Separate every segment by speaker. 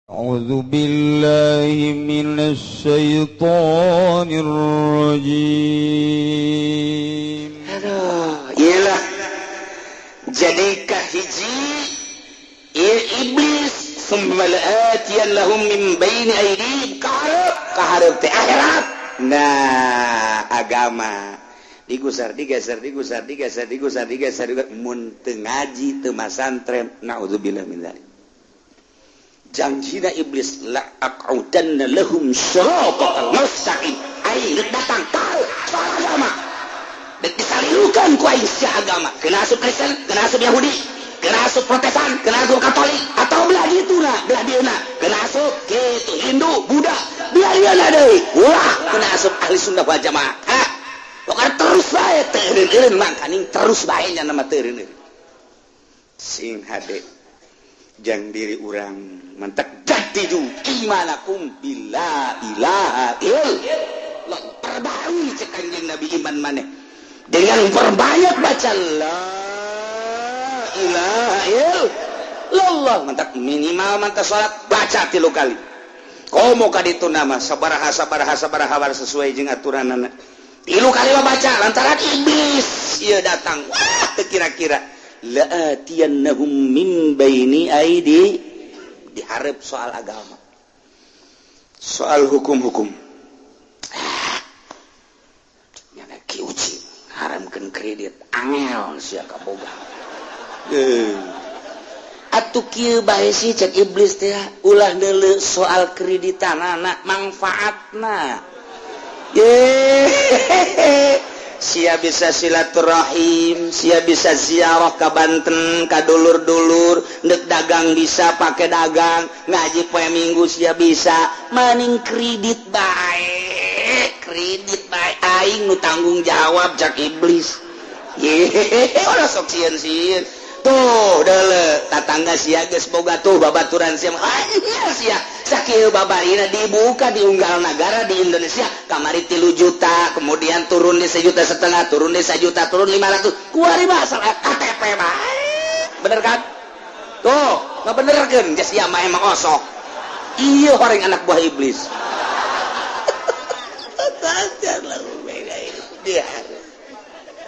Speaker 1: أعوذ بالله من الشيطان الرجيم.
Speaker 2: Aduh, iyalah. Jadi kahiji ieu iblis summa la'atiyan lahum min baini aydihim kaharep kaharep teh akhirat. Nah, agama digusar digeser digusar digeser digusar digeser mun teu ngaji teu masantren, naudzubillah min dzalik. Janjina iblis la aq'udanna lahum siratal mustaqim. Aing rek datang kau soal agama. Dek disalilukan ku aing sia agama. Kena asup Kristen, kena asup Yahudi, kena asup Protestan, kena asup Katolik atau belah dituna, belah dieuna, kena asup kitu Hindu, Buddha, belah dieuna deui. Wah, kena asup ahli sunnah wal jamaah. Ha. Pokoknya terus bae teu eureun-eureun mangkaning terus bae nya nama teu eureun-eureun. Sing hade jang diri urang mantak jadidu imanakum bila ilaha illallah. Perbarui cek Kanjeng Nabi iman maneh dengan perbanyak baca la ilaha illallah. Mantak minimal mantak salat baca 3 kali. Komo ka ditu nama sabaraha sabaraha sabaraha sesuai jeung aturanana. 3 kali mah baca lantaran iblis ieu datang. Wah, teu kira-kira la'atiyannahum min baini aidi, diharap soal agama, soal hukum-hukum. Nyana kiuci haramkeun kredit angel sia kaboga. Atuh kieu bae sih cek iblis teh ulah neuleu soal kreditanana mangfaatna. Ye sia bisa silaturahim, sia bisa ziarah ka Banten, ka dulur-dulur, ndek dagang bisa pake dagang, ngaji poe Minggu sia bisa, maning kredit bae, kredit bae aing nu tanggung jawab cak iblis. Ye, ulah sok sieun-sieun. Tuh, deuleu tatangga sia geus boga tuh babaturan sia. Hanya sia sakieu babarina dibuka di unggal nagara di Indonesia kamari 3 juta, kemudian turun di 1,5 juta, turun di 1 juta, turun 500. Kuari mah asal KTP bae. Bener kan? Tuh, ngabenerkeun geus sia mah emang osok. Ieu horeng anak buah iblis.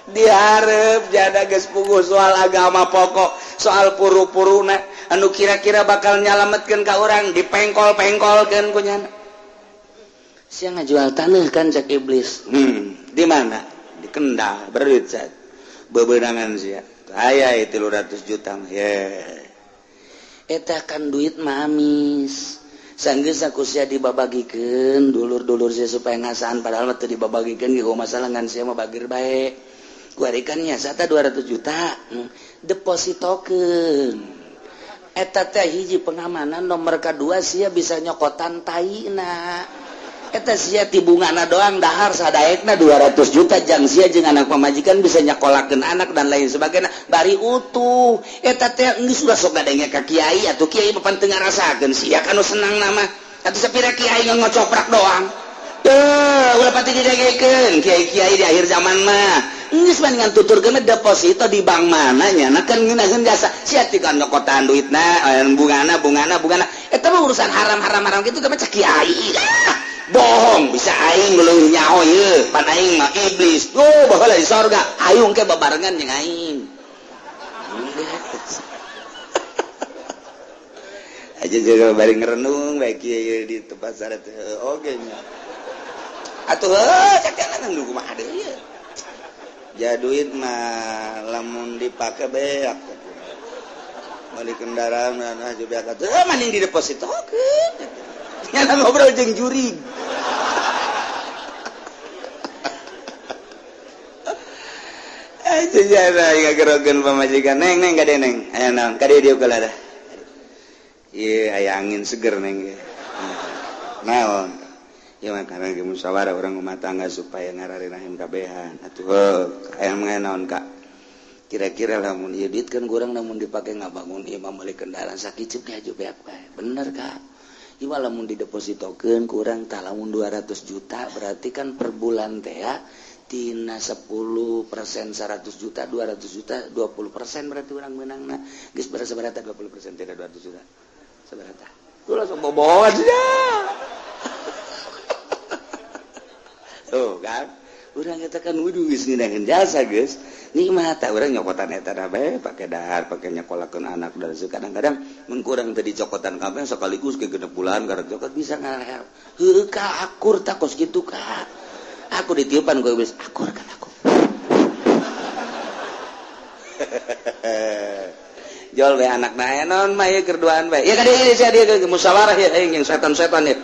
Speaker 2: Diharap jada geus puguh soal agama pokok, soal puru-puruna anu kira-kira bakal nyalametkeun ka urang dipengkol-pengkolkeun ku nyana. Sia ngajual taneuh kan cak iblis. Di mana? Di Kendal, berit cat. Bebenangan sia. Aya 300 juta mah. Ye. Eta kan duit mah amis. Sanggeus aku sia dibabagikeun dulur-dulur sia supaya ngasaan padahal mah teu dibabagikeun ge masalah ngan sia mah bagir bae. Kuarikannya sata 200 juta depositokeun eta teh hiji pengamanan nomor kedua sia bisa nyokotan taina eta sia ti bungana doang dahar sadaekna 200 juta jang sia jeung anak pamajikan bisa nyakolakeun anak dan lain sebagainya bari utuh eta teh geus ulah sok ngadenge ka kiai atuh kiai mah pan teu ngarasakeun sia kan nu senang nama atuh sapira kiai ngocoprak doang teu ulah pati didengekeun kiai-kiai di akhir zaman mah geus bandingan tuturkeun deposito di bank mana nya na kan ngeunaheun jasa sia ti kan nyokotan duitna bungana bungana bungana eta mah urusan haram-haram haram kitu mah cek kiai. Bohong bisa aing leuwih nyaho ieu pan aing mah iblis. Oh baheula di sorga hayung ke babarengan jeung aing. Aja juga bari ngerenung bae kieu di tempat sare teh oge nya. Atuh heuh cek kana kumaha deui. Ja duit mah lamun dipake beak beli kendaraan nah beak atuh maning di depositokeun nya ngobrol jeung jurig. Aja jana ngagerogeun pamajikan neng neng kade neng aya naon kade dieu kala dah ieu aya angin seger neng naon. Ya makanya ke musyawarah orang rumah tangga supaya ngararinahin kabehan atuh hayang naon kak kira-kira lamun ieu duit kan kurang lamun dipake ngabangun ieu mah meuli kendaraan sakiceup ge aju beak bae bener kak ieu mah lamun didepositokeun kurang tah lamun 200 juta berarti kan per bulan teh ya tina 10% 100 juta 200 juta 20% berarti urang meunangna geus berasa 20% tina 200 juta sabaraha Tuh langsung bobohan ya. Tuh kan urang eta kan wudu geus ngeunaheun jasa geus nikmat tah urang nyokotan eta bae pake dahar pake nyekolakeun anak dan kadang-kadang mun kurang teu dicokotan kabeh sekaligus ke 6 bulan karek cokot bisa ngarahel heueuh ka akur tah kos kitu ka aku ditiupan ku iblis akur kan aku. Jol we anakna naon mah ieu keur duaan bae. Ya ka dieu sia dieu ke musyawarah ya aing jeung setan-setan ya.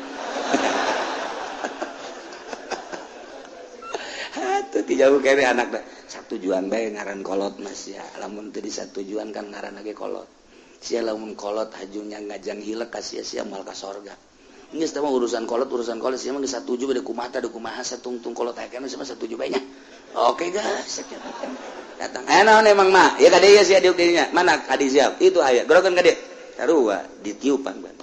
Speaker 2: Atuh ti jauh kene anakna satujuan bae ngaran kolot mas ya. Lamun teu disatujuan kan ngaran ge kolot. Sia lamun kolot hajunya ngajang hilek ka sia sia moal ka sorga. Geus teh mah urusan kolot sia mah geus satuju bade kumaha teh kumaha satungtung kolot aya kana sia mah satuju bae nya. Oke guys, datang. Naon emang mah? Ya kade sia diuk dinya. Mana kadi siap? Itu aya. Gorokeun ka dieu. Sarua ditiupan ban.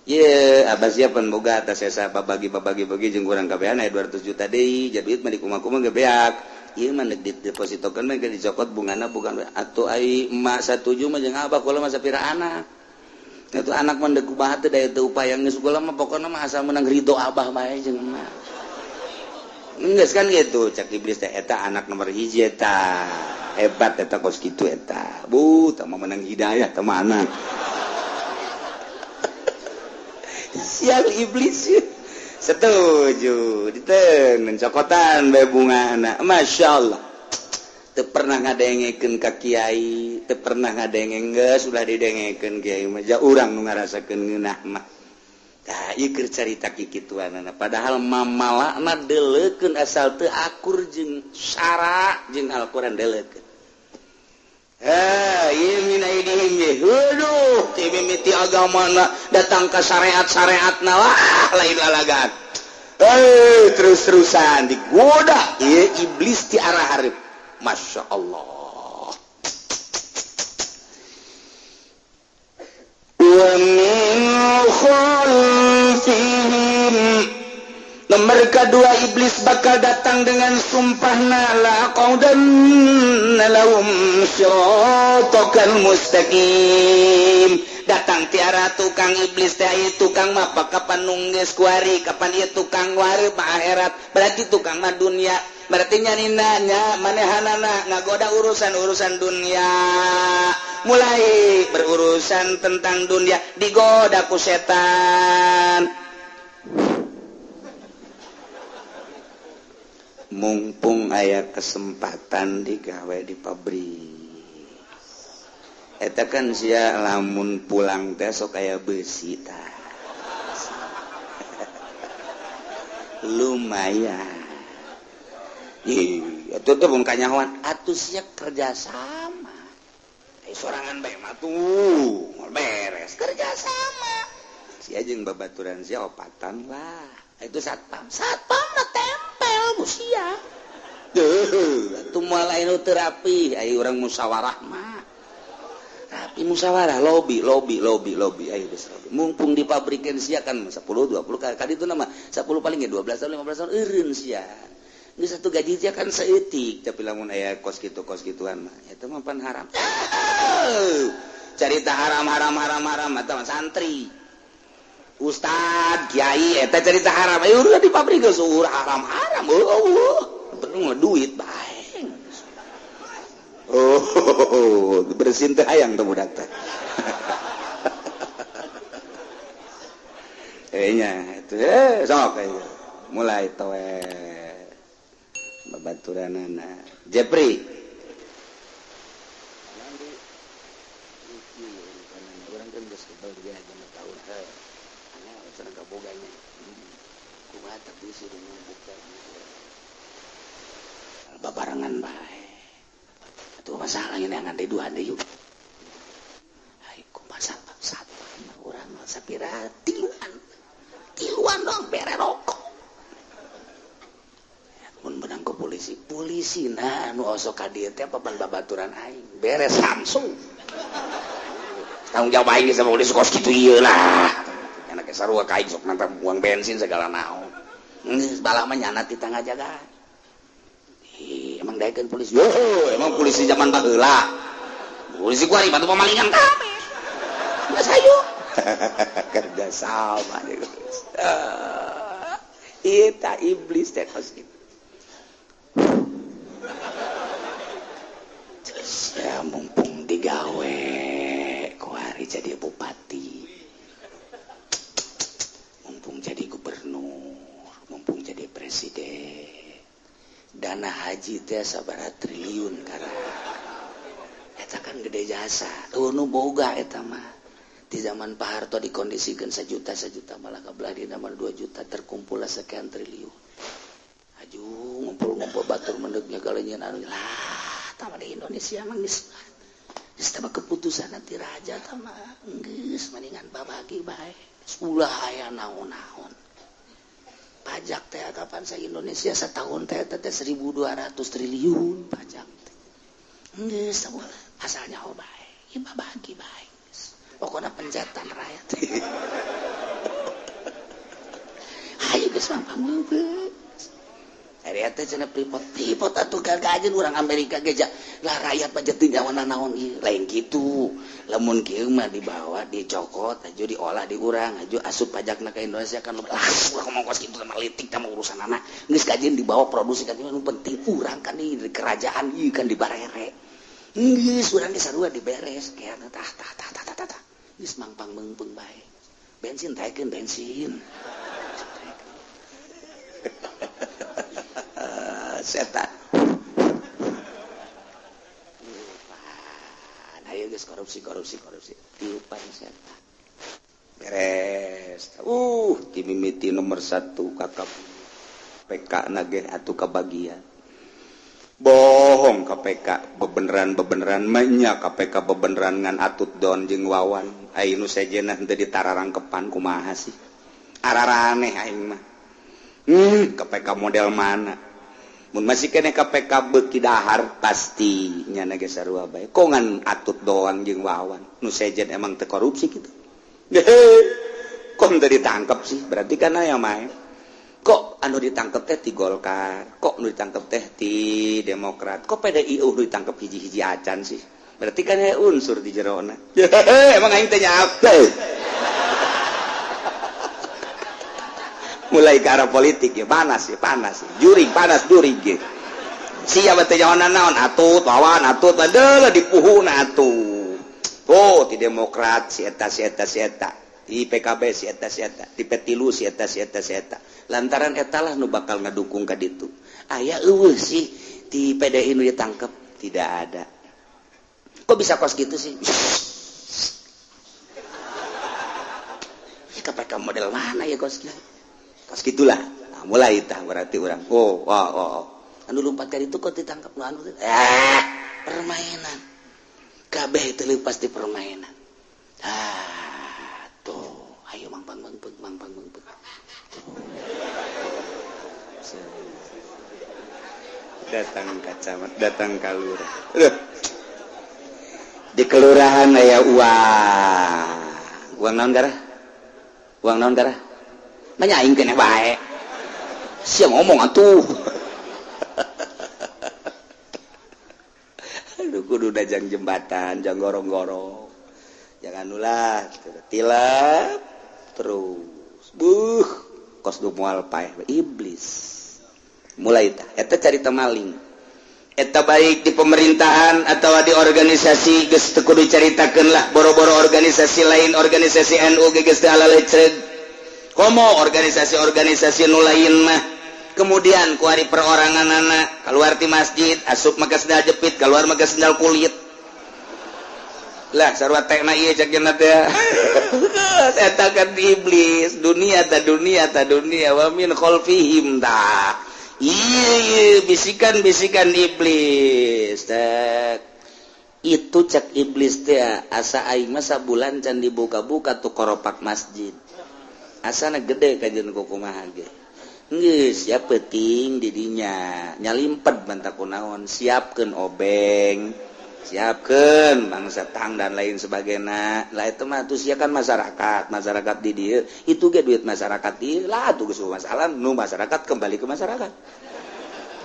Speaker 2: Ye, abah siapan boga atas sesa babagi-babagi bagi jeung urang kabehan aya 200 juta deui. Jadi duit mah dikumaha-kumaha ge beak. Ieu mah deuk didepositokeun mah dicokot bungana bukan atuh ai emak satuju mah jeung abah kula mah sapira anak. Atuh anak mah deuk kumaha teh daya teu upaya geus kula mah pokona mah asal menang ridho abah bae jeung emak. Geus kan gitu cak iblis teh eta anak nomor hiji eta hebat eta kos kitu eta bu tah mah menang hidayah teh mah anak sial iblis setuju diteun cokotan bae bungana masyaallah teu pernah ngadengekeun ka kiai teu pernah ngadenge geus ulah didengekeun kiai mah ja urang nu ngarasakeun ngeunah mah. Tah ieu keur carita kikituanana padahal mamalakna deuleukeun asal teu akur jeung syara jeung Al-Qur'an deuleukeun. Heh, ieu min aidihim heuduh ti mimiti agamana datang ka syariat-syariatna lah lain lalagan. Terus-terusan digoda ieu iblis ti arah hareup. Masya Allah. Wa min khalfihim. Nomor kedua iblis bakal datang dengan sumpahna la qaudanna lahum siratal mustaqim. Datang tiara tukang iblis teh ieu tukang mah kapan nunggeus kuari kapan ieu tukang wari mah akhirat berarti tukang mah dunia berarti nyanina nya manehanana ngagoda urusan-urusan dunia mulai berurusan tentang dunia digoda ku setan. Mumpung aya kesempatan digawe di pabrik eta kan sia lamun pulang teh sok aya beusi tah lumayan. Ih, atuh teh mun kanyahoan atuh sia kerja sama. Sorangan bae mah tuh beres kerja sama. Sia jeung babaturan sia opatan lah. Itu satpam. Satpam mah tempel ku sia. Deuh, atuh moal aya nu teu rapi, aya urang musyawarah mah. Rapi musyawarah lobi lobi lobi lobi ayo geus lobi. Mumpung di pabrikeun sia kan 10 20 kali itu nama 10 paling ge 12 tahun 15 tahun eureun sia. Geus satu gaji sia kan saeutik tapi lamun aya kos kitu kos kituan mah eta mah pan haram. Carita haram haram haram haram eta mah santri. Ustad, kiai eta carita haram. Ayo udah di pabrik geus haram haram. Eueuh, penting mah duit bae. Oh, bersin teh hayang teh budak teh. Nya itu sok mulai towe babaturanana Jepri. Urang kan geus kebal dia jam tahun heuh. Aneh cenah kaboganya. Kumaha teh bisi buka. Babarengan bae. Atuh masalah ini ngan deui dua deui. Ai kumaha satpam urang mah sapira tiluan. Tiluan dong bere rokok. Mun menang ke polisi, polisi nah nu osok ka dieu teh papan babaturan aing beres langsung. Tanggung jawab aing sama polisi kos kitu ieu lah. Anak sarua ka aing sok nantang buang bensin segala naon. Geus balah mah nyana ti tangga jaga. Ih, emang daekeun polisi. Yo, emang polisi zaman baheula. Polisi kuari bantu pamalingan kabeh. Geus hayu. Kerja sama eta iblis teh kos kitu. Ya mumpung digawe kuari jadi bupati, mumpung jadi gubernur, mumpung jadi presiden. Dana haji teh sabaraha triliun karena eta kan gede jasa. Nu boga eta mah. Di zaman Pak Harto dikondisikan sejuta malah kabelah di nama 2 juta terkumpul sekian triliun. Aju ngumpul-ngumpul batur mendeknya galenyeun anu lah tama di Indonesia mah geus geus tama keputusan nanti raja tama geus mendingan babagi bae. Ulah aya naon-naon. Pajak teh kapan sa Indonesia setahun teh teh 1.200 triliun pajak teh. Geus asalnya ho bae, ieu babagi bae. Pokoknya pencetan rakyat. Ayo geus mangpang Ari teh cenah pripot atuh gagajeun urang Amerika ge lah rakyat mah teu nyawana naon ieu lain kitu. Lamun kieu mah dibawa dicokot aju diolah di urang aju asup pajakna ka Indonesia kan lah urang ngomong kos kitu sama litik sama urusanana. Geus kajeun dibawa produksi kan nu penting urang kan di kerajaan ieu kan dibarere. Geus urang ge sarua diberes kieu tah tah tah tah tah. Geus mangpang meungpeung bae. Bensin taekeun bensin. Setan. Tiupan. Ayo geus korupsi. Tiupan setan. Beres. Timimiti nomor 1 kakap PK nage atuh kabagian. Bohong KPK bebeneran mah KPK bebeneran ngan atut don jeung wawan. Aing nu sejenna henteu ditararangkepan kumaha sih? Araraneh aing mah. KPK model mana? Mun masih kene KPK beuki dahar pasti nyana ge sarua bae. Kok ngan atut doang jeung wawan. Nu sejen emang teu korupsi kitu. Kok henteu ditangkep sih? Berarti kan aya mah. Kok anu ditangkep teh ti Golkar, kok anu ditangkep teh ti Demokrat, kok PDI nu ditangkep hiji-hiji acan sih? Berarti kan aya unsur di jerona. Emang aing teh nyape. Mulai ke arah politik ya panas juring panas juring gitu. Siapa teh nyawana naon atut wawan atut adalah dipuhuna atuh. Oh ti Demokrat si eta si eta si eta, di PKB si eta si eta, di P3 si eta si eta si eta. Lantaran eta lah nu bakal ngadukung ka ditu. Aya eueuh sih di PDI nu ditangkep tidak ada. Kok bisa kos gitu sih? KPK model mana ya kos gitu? Kos gitulah. Nah, mulai tah berarti orang. Oh. Anu lompat kali itu kok ditangkap nu anu. Permainan. Kabeh itu pasti permainan. Ah, tuh. Ayo mangpang mangpang mangpang mangpang. Datang ka camat, datang ka lurah. Di kelurahan aya uang. Uang naon garah? Uang naon garah? Nanya aing keneh bae. Sia ngomong atuh. Aduh kudu dajang jembatan, jang gorong-gorong. Jangan ulah tilap terus. Buh, kos du moal paeh iblis. Mulai tah eta carita maling. Eta baik di pemerintahan atau di organisasi geus teu kudu caritakeun lah boro-boro organisasi lain, organisasi NU ge geus teu alalecreg. Komo organisasi-organisasi nu lain mah. Kemudian kuari peroranganana keluar ti masjid asup make sendal jepit, keluar make sendal kulit. Lah sarua tekna ieu cek cenah teh. Eta kan iblis, dunia ta dunia ta dunia wa min khalfihim ta. Ieu bisikan-bisikan iblis. Tek. Itu cek iblis teh asa aing mah sabulan can dibuka-buka tuh koropak masjid. Asana gede kajian kumaha ge. Geus ya peuting didinya nyalimpet bantak kunaon, siapkeun obeng, siapkeun bangsa tang dan lain sebagainya. Lah itu mah tuh sia kan masyarakat, masyarakat di dieu itu ge duit masyarakat ieu lah tuh geus masalah nu masyarakat kembali ke masyarakat.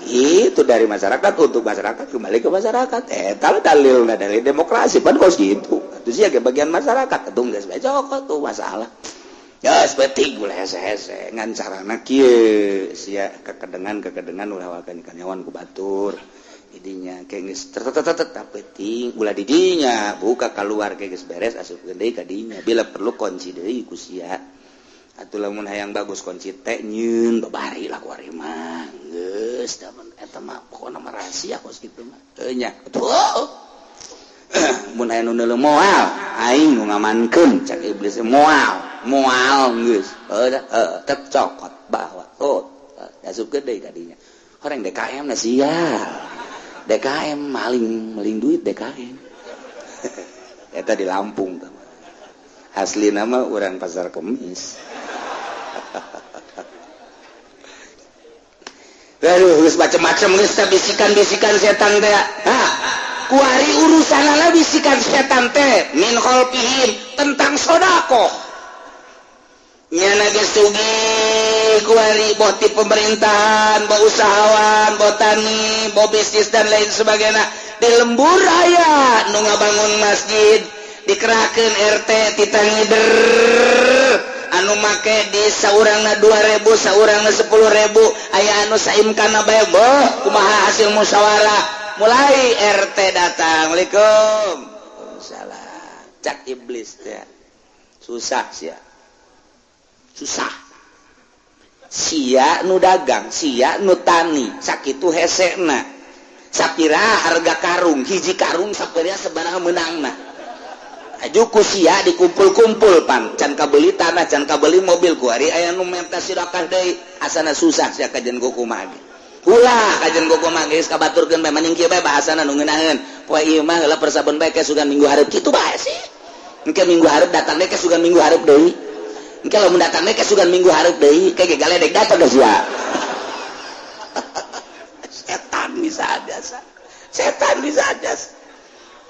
Speaker 2: Itu dari masyarakat untuk masyarakat, kembali ke masyarakat. Eta dalil dari demokrasi pan kos gitu. Itu sih agak bagian masyarakat atuh geus bae cokot tuh masalah. Ya seperti gula hese-hese ngan carana kieu sia kekedengan-kekedengan ulah wakan kanyawan ku batur. Idinya kayak geus tetep penting ulah didinya buka keluar kayak geus beres asup deui ka dinya bila perlu kunci deui ku sia. Atuh lamun hayang bagus kunci teh nyeun babari lah ku ari mah geus da eta mah pokona mah rahasia kos kitu mah. Heuh nya. Atuh mun aya nu neuleuh moal aing nu ngamankeun cak iblis moal moal geus heuh heuh tep cokot bawa oh asupkeun deui ka dinya. Horeng DKM na sial. DKM maling maling duit DKM. Eta di Lampung tah. Asli nama orang Pasar Kemis. Aduh, geus macem-macem geus teh bisikan-bisikan setan teh. Hah, kuari urusanana bisikan setan teh min khalfihim tentang sedekah. Nyana geus sugih kuari boh ti pemerintahan, boh usahawan, boh tani, boh bisnis dan lain sebagainya. Di lembur aya nu ngabangun masjid, dikerahkeun RT titah ngider anu make di saurangna 2000 saurangna 10.000 aya anu saimkana bae boh kumaha hasil musyawarah mulai RT datang. Assalamualaikum. Salah cak iblis teh susah sia susah sia nu dagang sia nu tani sakitu hesena sapira harga karung hiji karung sapira sabaraha meunangna. Aju ku sia dikumpul-kumpul pan can kabeli tanah can kabeli mobil ku ari aya nu menta sedekah deui asana susah sia kajen kumaha ge ulah kajen kumaha geus kabaturkeun bae maning kieu bae bahasana nu ngeunaheun poe ieu mah heula persabon bae ke sugan minggu hareup kitu bae sih engke minggu hareup datang deui ke sugan minggu hareup deui engke lamun datang deui ke sugan minggu hareup deui ke ge galedek datang geus sia. Setan bisa aja setan bisa aja.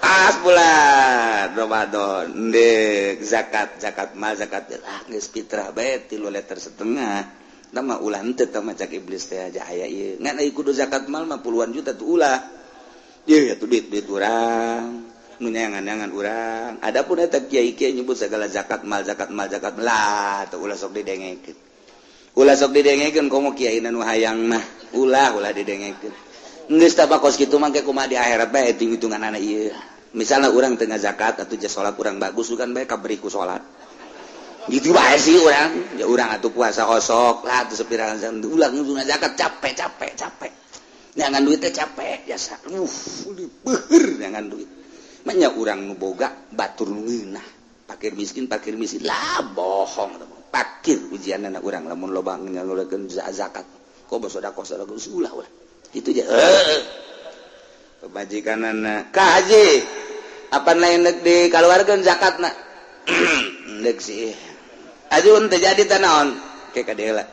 Speaker 2: Pas bulan Ramadan ndek zakat zakat mal zakat ah geus fitrah bae 3,5 liter tah mah ulah henteu tah mah cak iblis teh aja aya ieu ngan ai kudu zakat mal mah puluhan juta tuh ulah ieu atuh duit-duit urang nu nyangan-nyangan urang adapun eta kiai-kiai nyebut segala zakat mal zakat mal zakat lah tuh ulah sok didengekeun ulah sok didengekeun komo kiai nu hayang mah ulah ulah didengekeun geus tah kos kitu mah ke kumaha di akhirat bae hitung-hitungan anak ieu. Misalnya orang tengah zakat atau salat kurang bagus kan bae kaberi ku salat gitu bae sih urang ya urang atuh puasa osok lah atuh sepirahan ulah ngusung zakat capek capek capek nyangan duit teh capek biasa beuheur nyangan duit manya urang nu boga batur nu ngeunah pakir miskin lah bohong pakir ujianna urang lamun loba nyalurkeun zakat kok sedekah sedekah ulah ulah itu aja pemajikanana ka haji apa lain dek dikeluarkeun zakatna dek sih ajun teu jadi teh naon ke ka dieu lah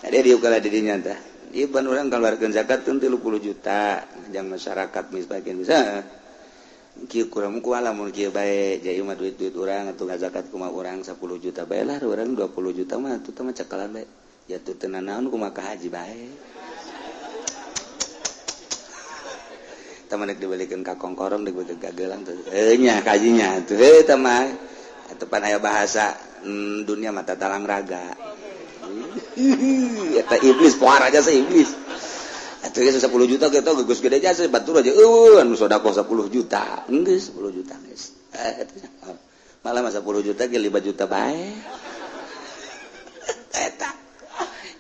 Speaker 2: jadi dieu kala di dinya teh ieu ban urang keluarkeun zakat teu 30 juta jang masyarakat misbagian bisa kieu kurang ku lamun kieu bae jadi mah duit-duit urang atuh zakat kumaha urang 10 juta bae lah urang 20 juta mah atuh teh mah cekalan bae ya tuh teu nanaon kumaha ka haji bae teman dibalikin ka kongkorong dibalikin ka gelang tuh nya kajinya tuh heuh mah atuh pan aya bahasa dunia mata talang raga eta iblis poar aja sih iblis atuh geus 10 juta kitu geus gede jasa batur aja eueuh anu sedekah 10 juta geus 10 juta geus malah mah 10 juta ge 5 juta bae eta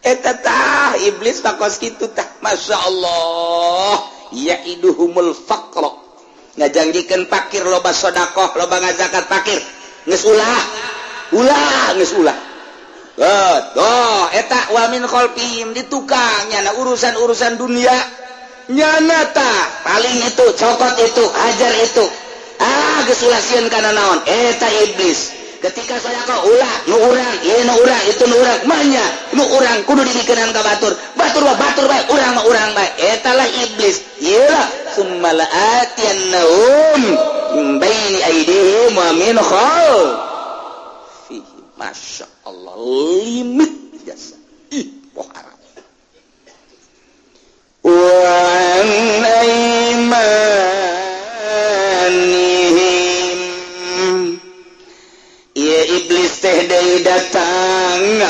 Speaker 2: eta tah iblis pakos kitu tah masyaallah yaiduhumul faqra ngajanjikeun pakir loba sedekah loba ngazakat pakir geus ulah ulah geus ulah oh eta wa min khalfihim di tukang nyana urusan-urusan dunia nyana tah paling itu cokot itu hajar itu ah geus ulah sieun kana naon eta iblis ketika sedekah ulah nu urang ieu nu urang itu nu urang manya nu urang kudu dibikeun ka batur batur mah batur bae urang mah urang bae eta lah iblis ieu lah summa la'atiyannahum min baini aydihim wa min khalfihim masya Allah limit jasa ih poharam.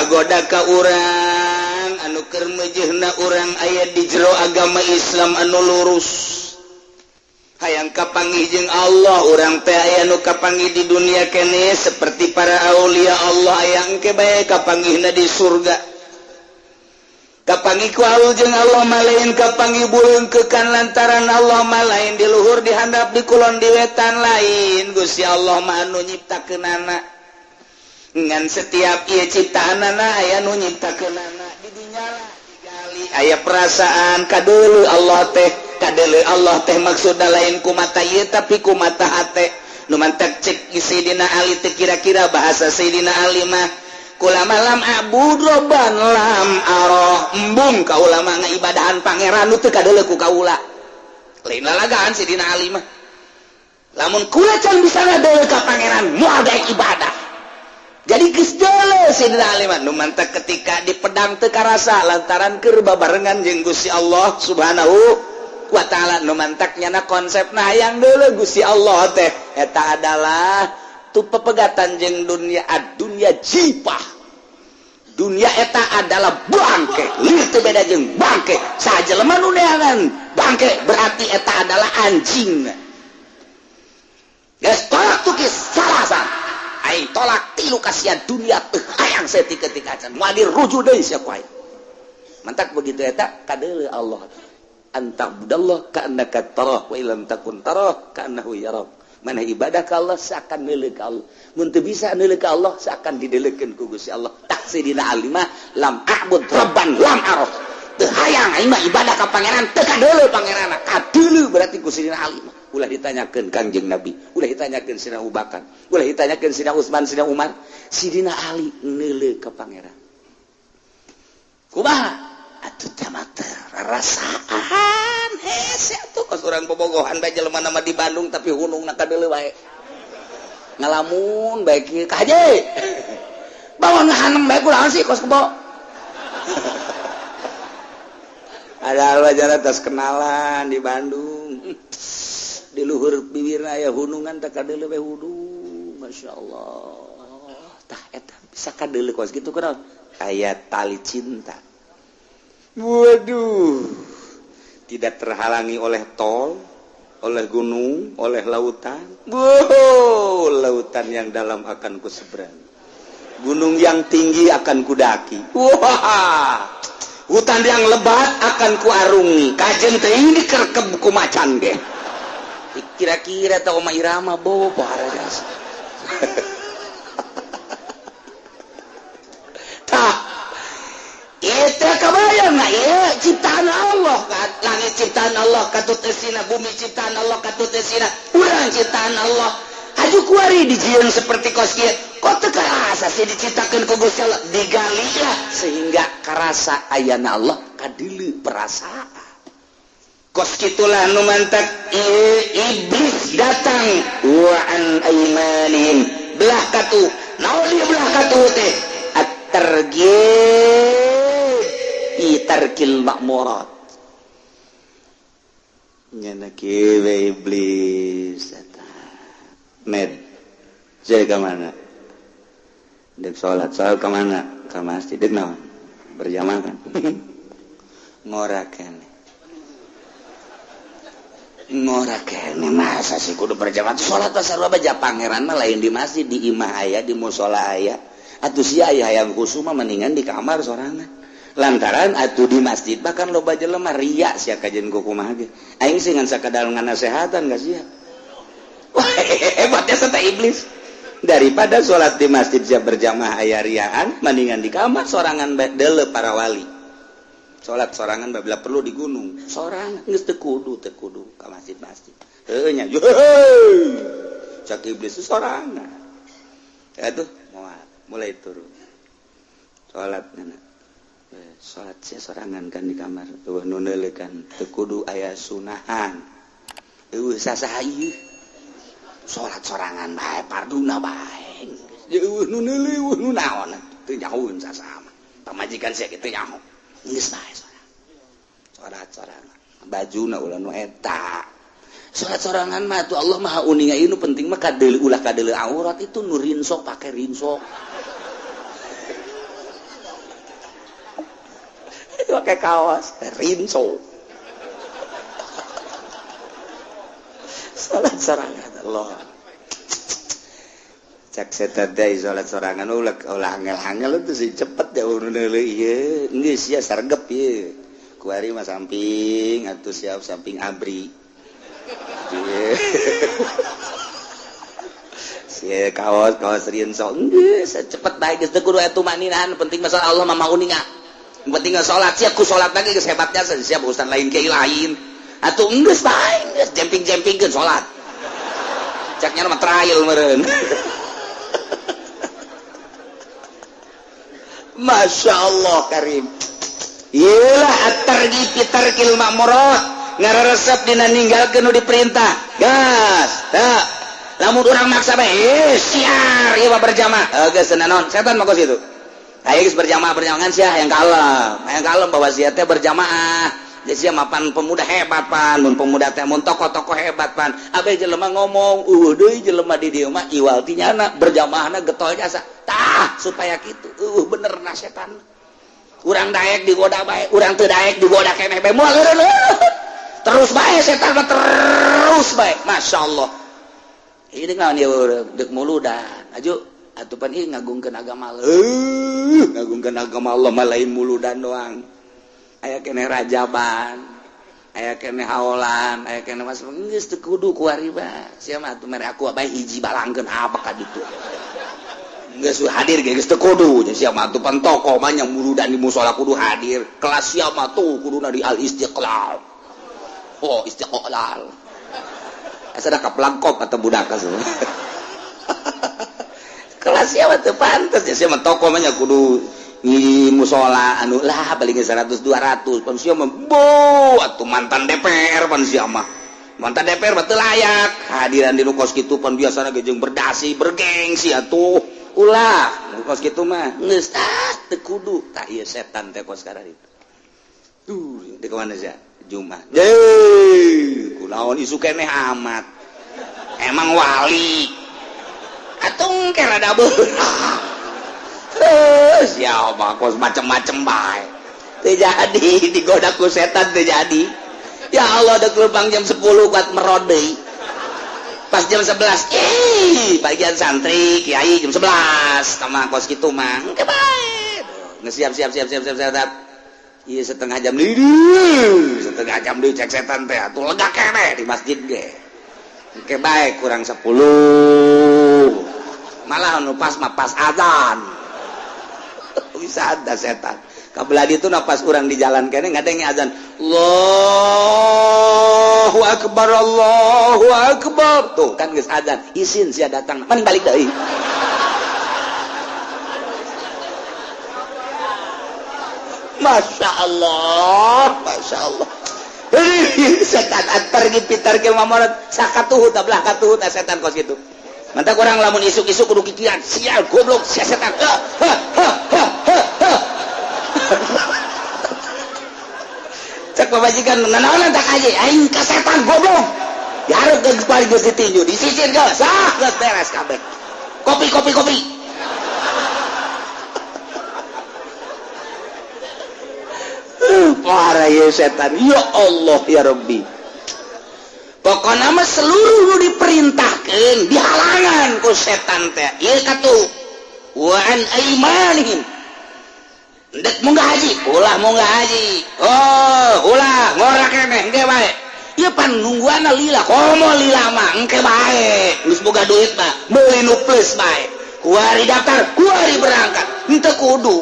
Speaker 2: Ngagoda ka urang anu keur meujeuhna urang aya di jero agama Islam anu lurus. Hayang kapanggih jeung Allah urang teh aya nu kapanggih di dunia kene seperti para aulia Allah aya engke bae kapanggihna di surga. Kapanggih ku Allah jeung Allah mah lain kapanggih buleungkeukan lantaran Allah mah lain di luhur di handap di kulon di wetan lain. Gusti Allah mah anu nyiptakeunana. Ngan setiap ieu ciptaanana aya nu nyiptakeunana di dinya lah digali aya perasaan kadeuleu Allah teh. Kadeuleu Allah teh maksudna lain ku mata ieu tapi ku mata hate. Nu mantak cek Sayyidina Ali teh kira-kira bahasa Sayyidina Ali mah kulama lam abud robban lam aroh embung kaula mah ngaibadahan pangeran nu teu kadeuleu ku kaula. Lain lalagaan Sayyidina Ali mah. Lamun kula can bisa ngadeuleu ka pangeran moal daek ibadah. Jadi geus deuleu Sayyidina Ali mah nu mantak ketika di pedang teu karasa lantaran keur babarengan jeung Gusti Allah Subhanahu wa ta'ala. Nu mantak nyana konsepna hayang deuleu Gusti Allah teh eta adalah tu pepegatan jeung dunia. Ad-dunya jipah, dunia eta adalah bangke, lir teu beda jeung bangke. Sajelema nu neangan bangke berarti eta adalah anjing. Geus tolak tukis salasan aing tolak tilu kasihan dunia teu hayang saeutik ketika acan moal dirujuk deui sia ku aing. Mantak begitu eta kadeuleu Allah anta'budallah ka'annaka tarah wa illam takun tarah ka'annahu yarak. Mana ibadah ka Allah seakan neuleuh ka Allah. Mun teu bisa neuleuh ka Allah seakan dideleukeun ku Gusti Allah. Tak Sayyidina Ali mah lam a'bud rabban lam araf. Teu hayang aing mah ibadah ka pangeran teu kadeuleu pangeranna. Kadeuleu berarti ku Sayyidina Ali mah. Ulah ditanyakeun Kangjeng Nabi, ulah ditanyakeun Sayyidina Abu Bakar, ulah ditanyakeun Sayyidina Utsman, Sayyidina Umar. Sayyidina Ali neuleuh ka pangeran. Kumaha? Atuh teh mah teu rarasaan hese atuh kos urang bobogohan bae jelema nama di Bandung tapi hunungna kadeuleu bae. Ngalamun bae kieu ka haji. Bawa ngahanem bae kunaon sih kos kebo. Ada wajar atas kenalan di Bandung. Di luhur bibirna aya hunungan teh kadeuleu bae hudung. Masya Allah. Tah eta bisa kadeuleu kos kitu kunaon? Aya tali cinta. Waduh, tidak terhalangi oleh tol, oleh gunung, oleh lautan. Wow, lautan yang dalam akan ku seberang, gunung yang tinggi akan kudaki. Wah, hutan yang lebat akan kuarungi. Kajen teh ini dikerkeb ku macan ge. Kira-kira tau Oma Irama bobo pohara. Tah, itu kebayang nggak ya ciptaan Allah, langit ciptaan Allah katut esina, bumi ciptaan Allah katut esina, urang ciptaan Allah. Haju kuari dijieun seperti kos kieu, kok teu karasa sih diciptakeun ku Gusti Allah, digali lah sehingga karasa ayana Allah kadeuleu perasaan. Kos kitulah nu mantak iblis datang wa an aimanihim belah katu. Naon dia belah katu teh? At-targhib fi tarkil ma'murat. Nyana kieu iblis eta. Med, saya ke mana? Dek salat, salat ke mana? Ke masjid, dek naon? Berjamaah kan? Ngora kene. Ngora kene masa sih kudu berjamaah? Salat pasar baja pangeran mah lain di masjid, di imah aya, di musola aya. Atuh sia aya hayang kusuma mendingan di kamar sorangan. Lantaran atuh di masjid bahkan loba jelema ria sia kajen ku kumaha ge. Aing sih ngan sakadar nganasehatan ka sia. Wah, hebatnya serta iblis. Daripada sholat di masjid sia berjamaah aya riaan, mendingan di kamar sorangan deuleu para wali. Sholat sorangan bila perlu di gunung. Sorangan geus teu kudu ka masjid-masjid. Heuh nya. Heuh. Cak iblis sorangan. Atuh moal mulai turun. Sholat nana. Salat sia sorangan kan di kamar. Eueuh nu neuleuh kan teu kudu aya sunahan. Eueuh sasaha ieu. Salat sorangan bae parduna bae. Eueuh nu neuleuh eueuh nu naon teu nyahoeun sasaha mah. Pamajikan sia kitu nyaho. Geus bae sorangan. Salat sorangan. Bajuna ulah nu eta. Salat sorangan mah tuh Allah Maha uninga ieu nu penting mah kadeuleu ulah kadeuleu aurat itu nu rinsok pake rinsok. Pakai kaos rinso. Salat sorangan Allah. Cak setan teh salat sorangan ulah ulah angel-angel itu sih cepet ya urun deui ieu. Geus sia sargep ieu. Kuari mah samping atuh siap samping abri. Si kaos kaos rinso geus cepet bae geus teu kudu atuh maninahan penting masalah Allah mah mau ninga. Penting salat siap ku salat lagi geus hebatnya siap urusan lain kiai lain. Atuh geus bae geus jemping-jempingkeun salat. Caknya mah trial meureun. Masya Allah karim. Iyalah at-targhib fi tarkil ma'murat, ngararesep dina ninggalkeun nu diperintah. Gas, tah. Lamun urang maksa bae, siar ieu mah berjamaah. Geus naon, setan mah kos kitu. Ayo geus berjamaah berjamaah sia hayang kalem. Hayang kalem bahwa sia teh berjamaah. Jadi sia mapan pemuda hebat pan, mun pemuda teh mun tokoh-tokoh hebat pan. Abe jelema ngomong, deui jelema di dieu mah iwal ti nyana berjamaahna getol jasa. Tah, supaya kitu. Bener na setan. Urang daek digoda bae, urang teu daek digoda keneh bae. Moal eureun. Terus bae setan mah terus bae. Masyaallah. Ieu deuk naon ieu deuk muludan. Aju atuh pan ieu ngagungkeun agama Allah. Ngagungkeun agama Allah mah lain muludan doang. Aya keneh rajaban, aya keneh haolan, aya keneh mas geus teu kudu kuari mah. Sia mah atuh mere aku bae hiji balangkeun apa ka ditu. Geus hadir ge geus teu kudu. Sia mah atuh pan tokoh mah nya muludan di musala kudu hadir. Kelas sia mah tuh kuduna di Al Istiqlal. Oh, Istiqlal. Asa da kaplangkop atau budak semua. Kelas sia mah teu pantes sia mah tokoh mah nya kudu di musola anu lah paling 100 200 pan sia mah bo atuh mantan DPR pan sia mah mantan DPR mah teu layak hadiran di nu kos kitu pan biasana ge jeung berdasi bergengsi atuh ulah nu kos kitu mah geus tah teu kudu tah ieu setan teh kos kararitu tuh di mana sia Jumat deui kunaon isu keneh amat emang wali atuh ke rada beurang. Terus ya Allah kos macem-macem bae. Teu jadi digoda ku setan teu jadi. Ya Allah deuk leumpang jam 10 kuat merod deui. Pas jam 11 ih bagian santri kiai jam 11 sama kos kitu mah engke bae. Geus siap siap siap siap siap siap. Ieu setengah jam deui, setengah jam deui cek setan teh atuh lega keneh di masjid ge. Engke bae kurang 10. Malah anu pas mah pas azan. Bisa ada setan kabelah itu napas urang di jalan kene ngadenge azan Allahu akbar Allahu akbar tuh kan geus azan isin sia datang mending balik deui. Masya Allah Masya Allah setan atar gipitar ke mamorat sakatuhu tablah katuhu ta setan kos kitu. Mantap orang lamun isuk-isuk kudu kikian sial goblok sia setan. Ha ha ha ha ha. Cek pamajikan nanaonan tak aja aing ka setan goblok. Dihareup geus bari geus ditinju disisir geus sah geus beres kabeh. Kopi kopi kopi. Parah ya setan. Ya Allah ya Rabbi. Pokokna mah seluruh nu diperintahkeun dihalangan ku setan teh. Ieu katuh wa an aimanihim. Dek munggah haji, ulah munggah haji. Oh, ulah ngora keneh engke bae. Ieu pan nungguanna lila, komo lila mah engke bae. Geus boga duit mah, meuli nu plus bae. Kuari daftar, kuari berangkat. Henteu kudu.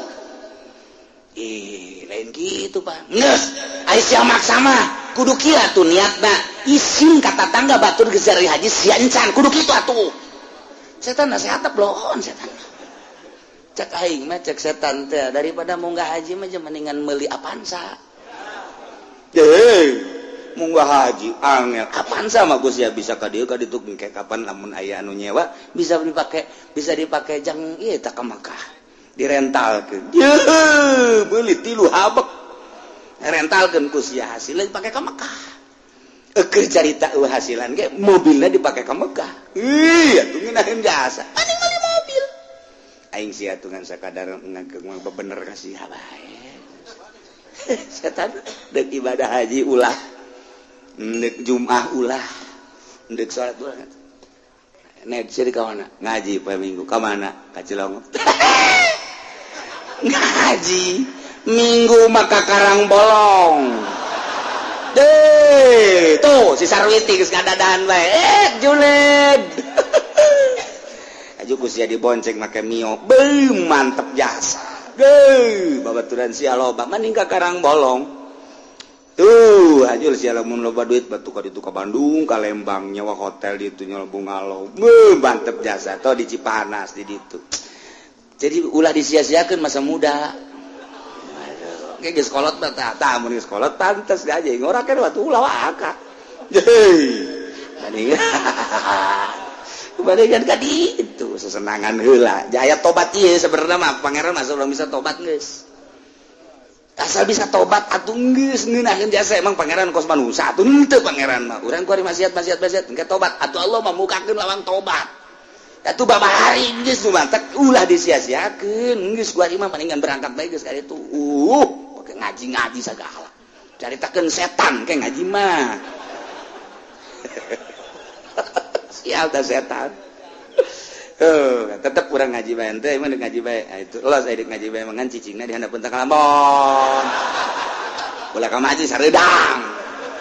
Speaker 2: Ih, lain gitu, Pak. Geus, ai sia maksa mah kudu kieu atuh niatna. Isin ka tatangga batur geus dari haji sia encan, kudu kitu atuh. Setan nasihat bloon setan. Cek aing mah cek setan teh daripada munggah haji mah mendingan meuli Avanza. Deh, munggah haji angel. Avanza mah geus ya bisa ka dieu ka ditu engke kapan lamun aya anu nyewa bisa dipakai jang ieu tah ka Makkah. Direntalkeun. Yeuh, meuli 3 habek. Rentalkeun ku sia hasilna dipake ka Makkah. Eukeur carita eueuh hasilan ge mobilna dipake ka Mekah. Ih, atuh ngeunaheun jasa. Mending meuli mobil. Aing sia tungan sakadar ngageng bener kasih bae. Setan dek ibadah haji ulah, dek Jum'ah ulah, dek salat ulah. Nek sih ka mana? Ngaji poe Minggu ka mana? Ka Cilongok. Ngaji Minggu maka Karang Bolong. Deh, tuh si Sarwiti geus ngadadahan bae. Eh, julid. Aju ku sia dibonceng make Mio. Beuh, mantep jasa. Geuh, babaturan sia loba mending ka Karang Bolong. Tuh, ajul sia lamun loba duit batu ka ditu ka Bandung, ka Lembang nyewa hotel di itu nyewa bungalow. Beuh, mantep jasa. Tuh di Cipanas di ditu. Jadi ulah disia-siakeun masa muda. Aduh, ge geus kolot mah tah, tah mun geus kolot pantes aja ngora kan waktu ulah waka. Heuy. Mending Bandingan ka ditu sesenangan heula. Jaya tobat ieu sebenarnya mah pangeran masa ulah bisa tobat geus. Asal bisa tobat atuh geus ngeunaheun jasa emang pangeran kos manusia atuh henteu pangeran mah. Urang ku ari maksiat maksiat maksiat engke tobat atuh Allah mah mukakeun lawang tobat. Atuh babari geus nu mantek ulah disia-siakeun geus ku ari mah mendingan berangkat bae geus ka ditu. Pake ngaji-ngaji sagala. Caritakeun setan ke ngaji mah. Sial tah setan. Tetep kurang ngaji bae ente emang ngaji bae. Nah, itu los aya ngaji bae mangan cicingna di handapeun teh kalambon. Ulah ka ngaji sareudang.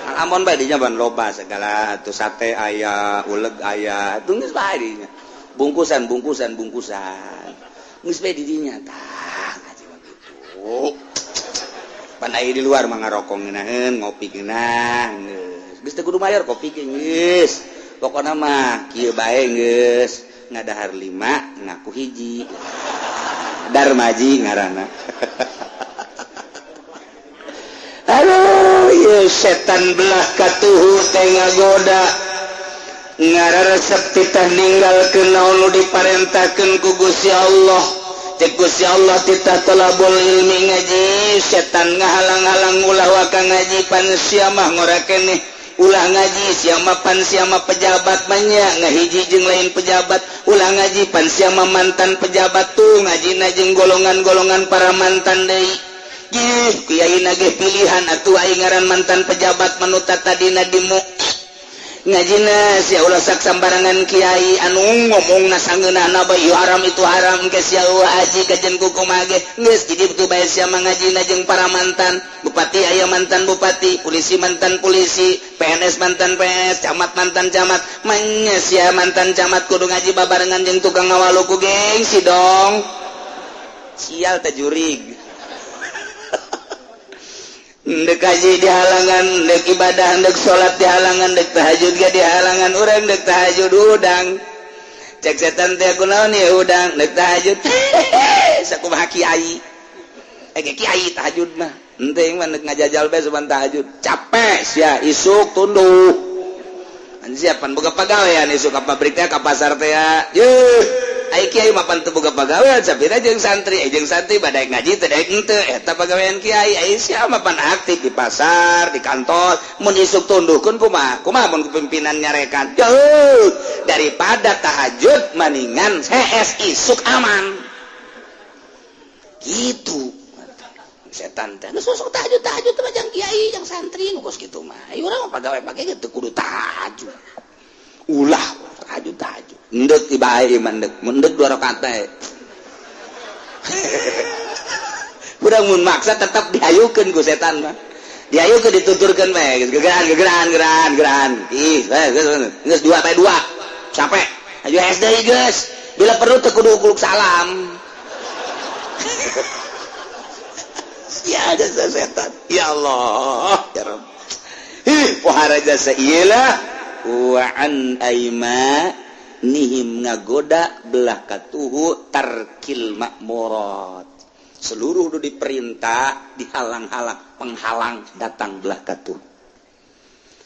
Speaker 2: Kalambon bae dinya ban loba segala atuh sate aya, uleg aya, atuh geus bae dinya. Bungkusan bungkusan bungkusan. Geus bae di dinya tah ngaji mah kitu. Pan aya di luar mah ngarokok ngeunaheun, ngopi ngeunah geus. Geus teu kudu mayar kopi ge geus. Pokona mah kieu bae geus. Ngadahar 5 ngaku hiji Darmaji ngaranna. Aduh, ieu setan belah katuhu teh ngagoda ngararesep titah ninggalkeun naon nu diparentahkeun ku Gusti Allah. Cek Gusti Allah titah talabul ilmi ngaji, setan ngahalang-halang ulah waka ngaji pan sia mah ngora keneh. Ulah ngaji siapa pan siapa pejabat banyak ngahiji jeung lain pejabat. Ulah ngaji pan siapa mantan pejabat tuh ngaji jeung golongan-golongan para mantan deui. Gih kiai nagih pilihan atuh aing ngaran mantan pejabat manuta tadina dimu ngajina sia ulah sak sambarangan kiai anu ngomongna sangeunahna bae haram itu haram ke sia ulah haji kajen ku kumaha ge geus jadi betul bae sia mah ngajina jeung para mantan bupati aya mantan bupati, polisi mantan polisi, PNS mantan PNS, camat mantan camat, manya sia mantan camat kudu ngaji babarengan jeung tukang ngawalu ku gengsi dong. Sial teh jurig. Ndek haji dihalangan, ndek ibadah, ndek salat dihalangan, ndek tahajud ge dihalangan, urang ndek tahajud udang. Cek setan teh kunaon ieu udang, ndek tahajud. Sakumaha kiai. Eh kiai tahajud mah. Henteu mah ndek ngajajal bae suban tahajud. Capek sia isuk tunduh. Anjir pan boga pagawean isuk ka pabrik teh ka pasar teh ya. Yeuh. Ai kiai mah pan teu boga pagawean sapira jeung santri, jeung santri badaek ngaji teu daek henteu eta pagawean kiai. Ai sia mah pan aktif di pasar, di kantor, mun isuk tunduhkeun kumaha? Kumaha mun pimpinan nyarekan? Jauh daripada tahajud maningan CS isuk aman. Gitu. Setan teh geus sok tahajud tahajud teh mah jang kiai, jang santri nu kos kitu mah. Ai urang mah pagawe pake ge teu kudu tahajud. Ulah tahajud tahajud. Endek bae ieu mah endek, mun endek 2 rakaat bae. Urang mun maksa tetep dihayukeun ku setan mah. Dihayukeun dituturkeun bae geus gegeran gegeran gegeran gegeran. Ih, geus 2 bae 2. Capek. Aju SD geus. Bila perlu teu kudu kuluk salam. Ya ada setan. Ya Allah, ya Rabb. Hi, pohara jasa ieu lah wa an aima nihim ngagoda belah katuhu tarkil makmurat. Seluruh nu diperintah dihalang-halang, penghalang datang belah katuhu.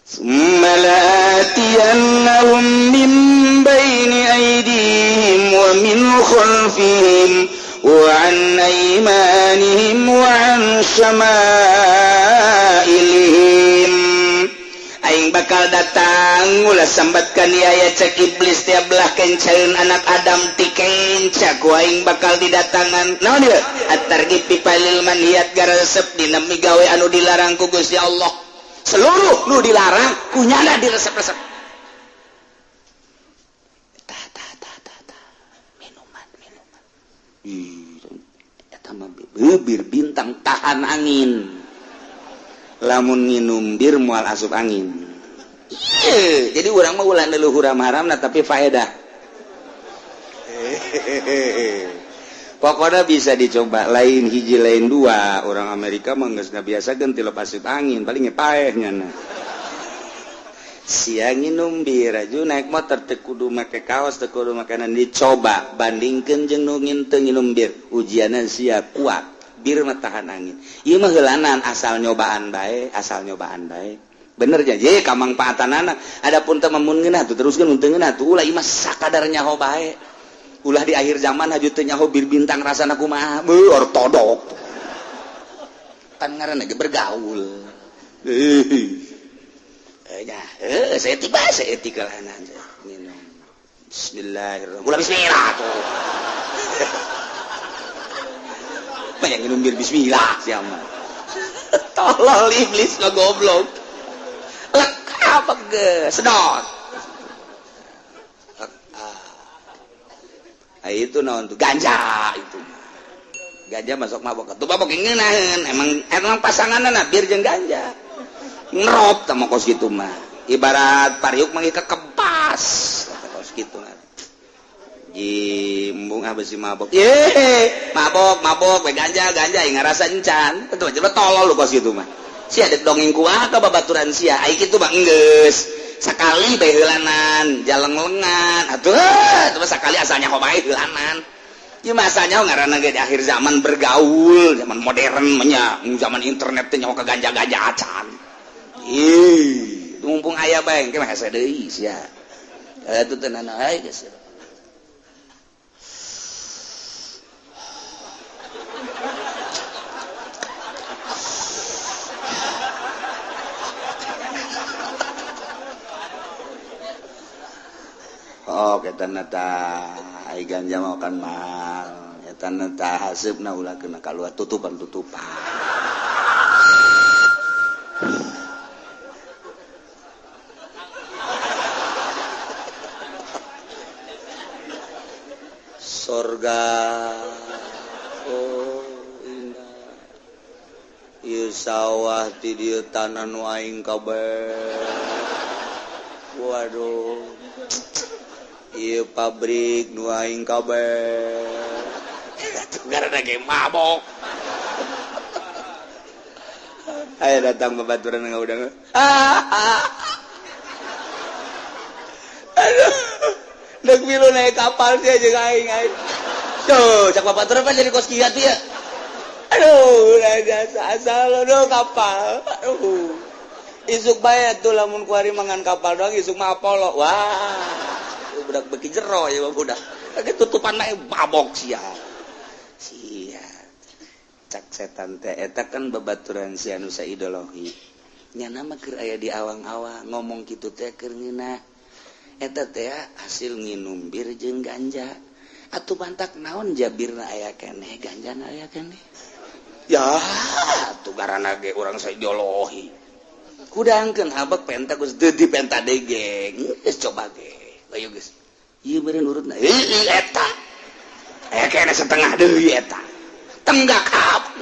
Speaker 2: Summa la'atiyannahum min baini aydihim wa min khalfihim wa an aymanihim wa an syama'ilihim. Aing bakal bakal datang ulah sambatkan ieu cek iblis tiap belah kencaeun anak Adam ti kenca ku aing bakal didatangan naon ieu at-targhib fi fi'lil manhiyat garesep dina migawe anu dilarang ku Gusti Allah seluruh nu dilarang kunyana diresep-resep tah tah tah tah tah minuman minuman ih eta mah bir bintang tahan angin lamun nginum bir moal asup angin. Ieu, jadi urang mah ulah leluhur haram nah tapi faedah. Pokoknya bisa dicoba lain hiji lain dua. Orang Amerika mah geus ngabiasakeun tilep asup angin paling paeh nyana. Sia nginum bir aju naik motor teu kudu make kaos teu kudu makanan dicoba bandingkeun jeung nu teu nginum bir ujianna sia kuat. Bir mah tahan angin. Ieu mah heulanan asal nyobaan bae, asal nyobaan bae. Bener ja, ye kamangpaatanana. Adapun teu mun ngeunah tuh teruskeun mun teu ngeunah tuh ulah ieu mah sakadar nyaho bae. Ulah di akhir zaman haju teu nyaho bir bintang rasana kumaha. Beuh ortodok. Kan ngaranna ge bergaul. Nya, saya tiba saya etika lahanan minum. Bismillahirrahmanirrahim. Ulah bismillah tuh. Banyak minum bir bismillah siapa tolol iblis lo goblok lek apa ge sedot ah itu naon tuh ganja itu ganja masuk mabok tuh mabok ngeunaheun emang emang pasanganna bir jeung ganja ngerop tah kos kitu mah ibarat pariuk mah kekempas kos kitu mah jimbung ah besi mabok ye mabok mabok we ganja ganja yang ngarasa encan betul coba tolol lu kos kitu mah sia dek dongeng kumaha ka babaturan sia ai kitu mah enggeus sakali bae heulanan jaleng-lengan atuh atuh sakali asalnya kok bae heulanan ieu masanya ngaranna ge di akhir zaman bergaul zaman modern mah nya zaman internet teh nyaho ka ganja-ganja acan ih mumpung aya bae engke mah hese deui sia atuh teh nana ai geus. Oh, eta nata ai ganja mau kan mal. Eta nata haseupna ulah kena kaluar tutupan-tutupan. Sorga oh indah. Ieu sawah ti dieu tanah nu aing kabeh. Waduh. Ieu pabrik nu aing kabeh. Gara-gara ge mabok. Ayo datang babaturan ngaudang. Aduh. Deuk milu naik kapal sia jeung aing aing. Tuh, cak babaturan mah jadi kos kieu atuh ya. Aduh, jasa asal aduh kapal. Aduh. Isuk bae atuh lamun kuari mangan kapal doang isuk mah Apollo. Wah. Budak beki jero ya budak. Lagi tutupan mah mabok sia. Sia. Cak setan teh eta kan babaturan sia nu saideologi. Nyana mah keur aya di awang-awang ngomong kitu teh keur ngeunah. Eta teh hasil nginum bir jeung ganja. Atuh bantak naon jabirna aya keneh, ganjana aya keneh. Ya, atuh garana ge urang saideologi. Kudangkeun habek penta geus deui penta deui ge. Geus coba ge. Ayo geus. Ieu meureun urutna. Heueuh eta. Aya kene setengah deui eta. Tenggak hap.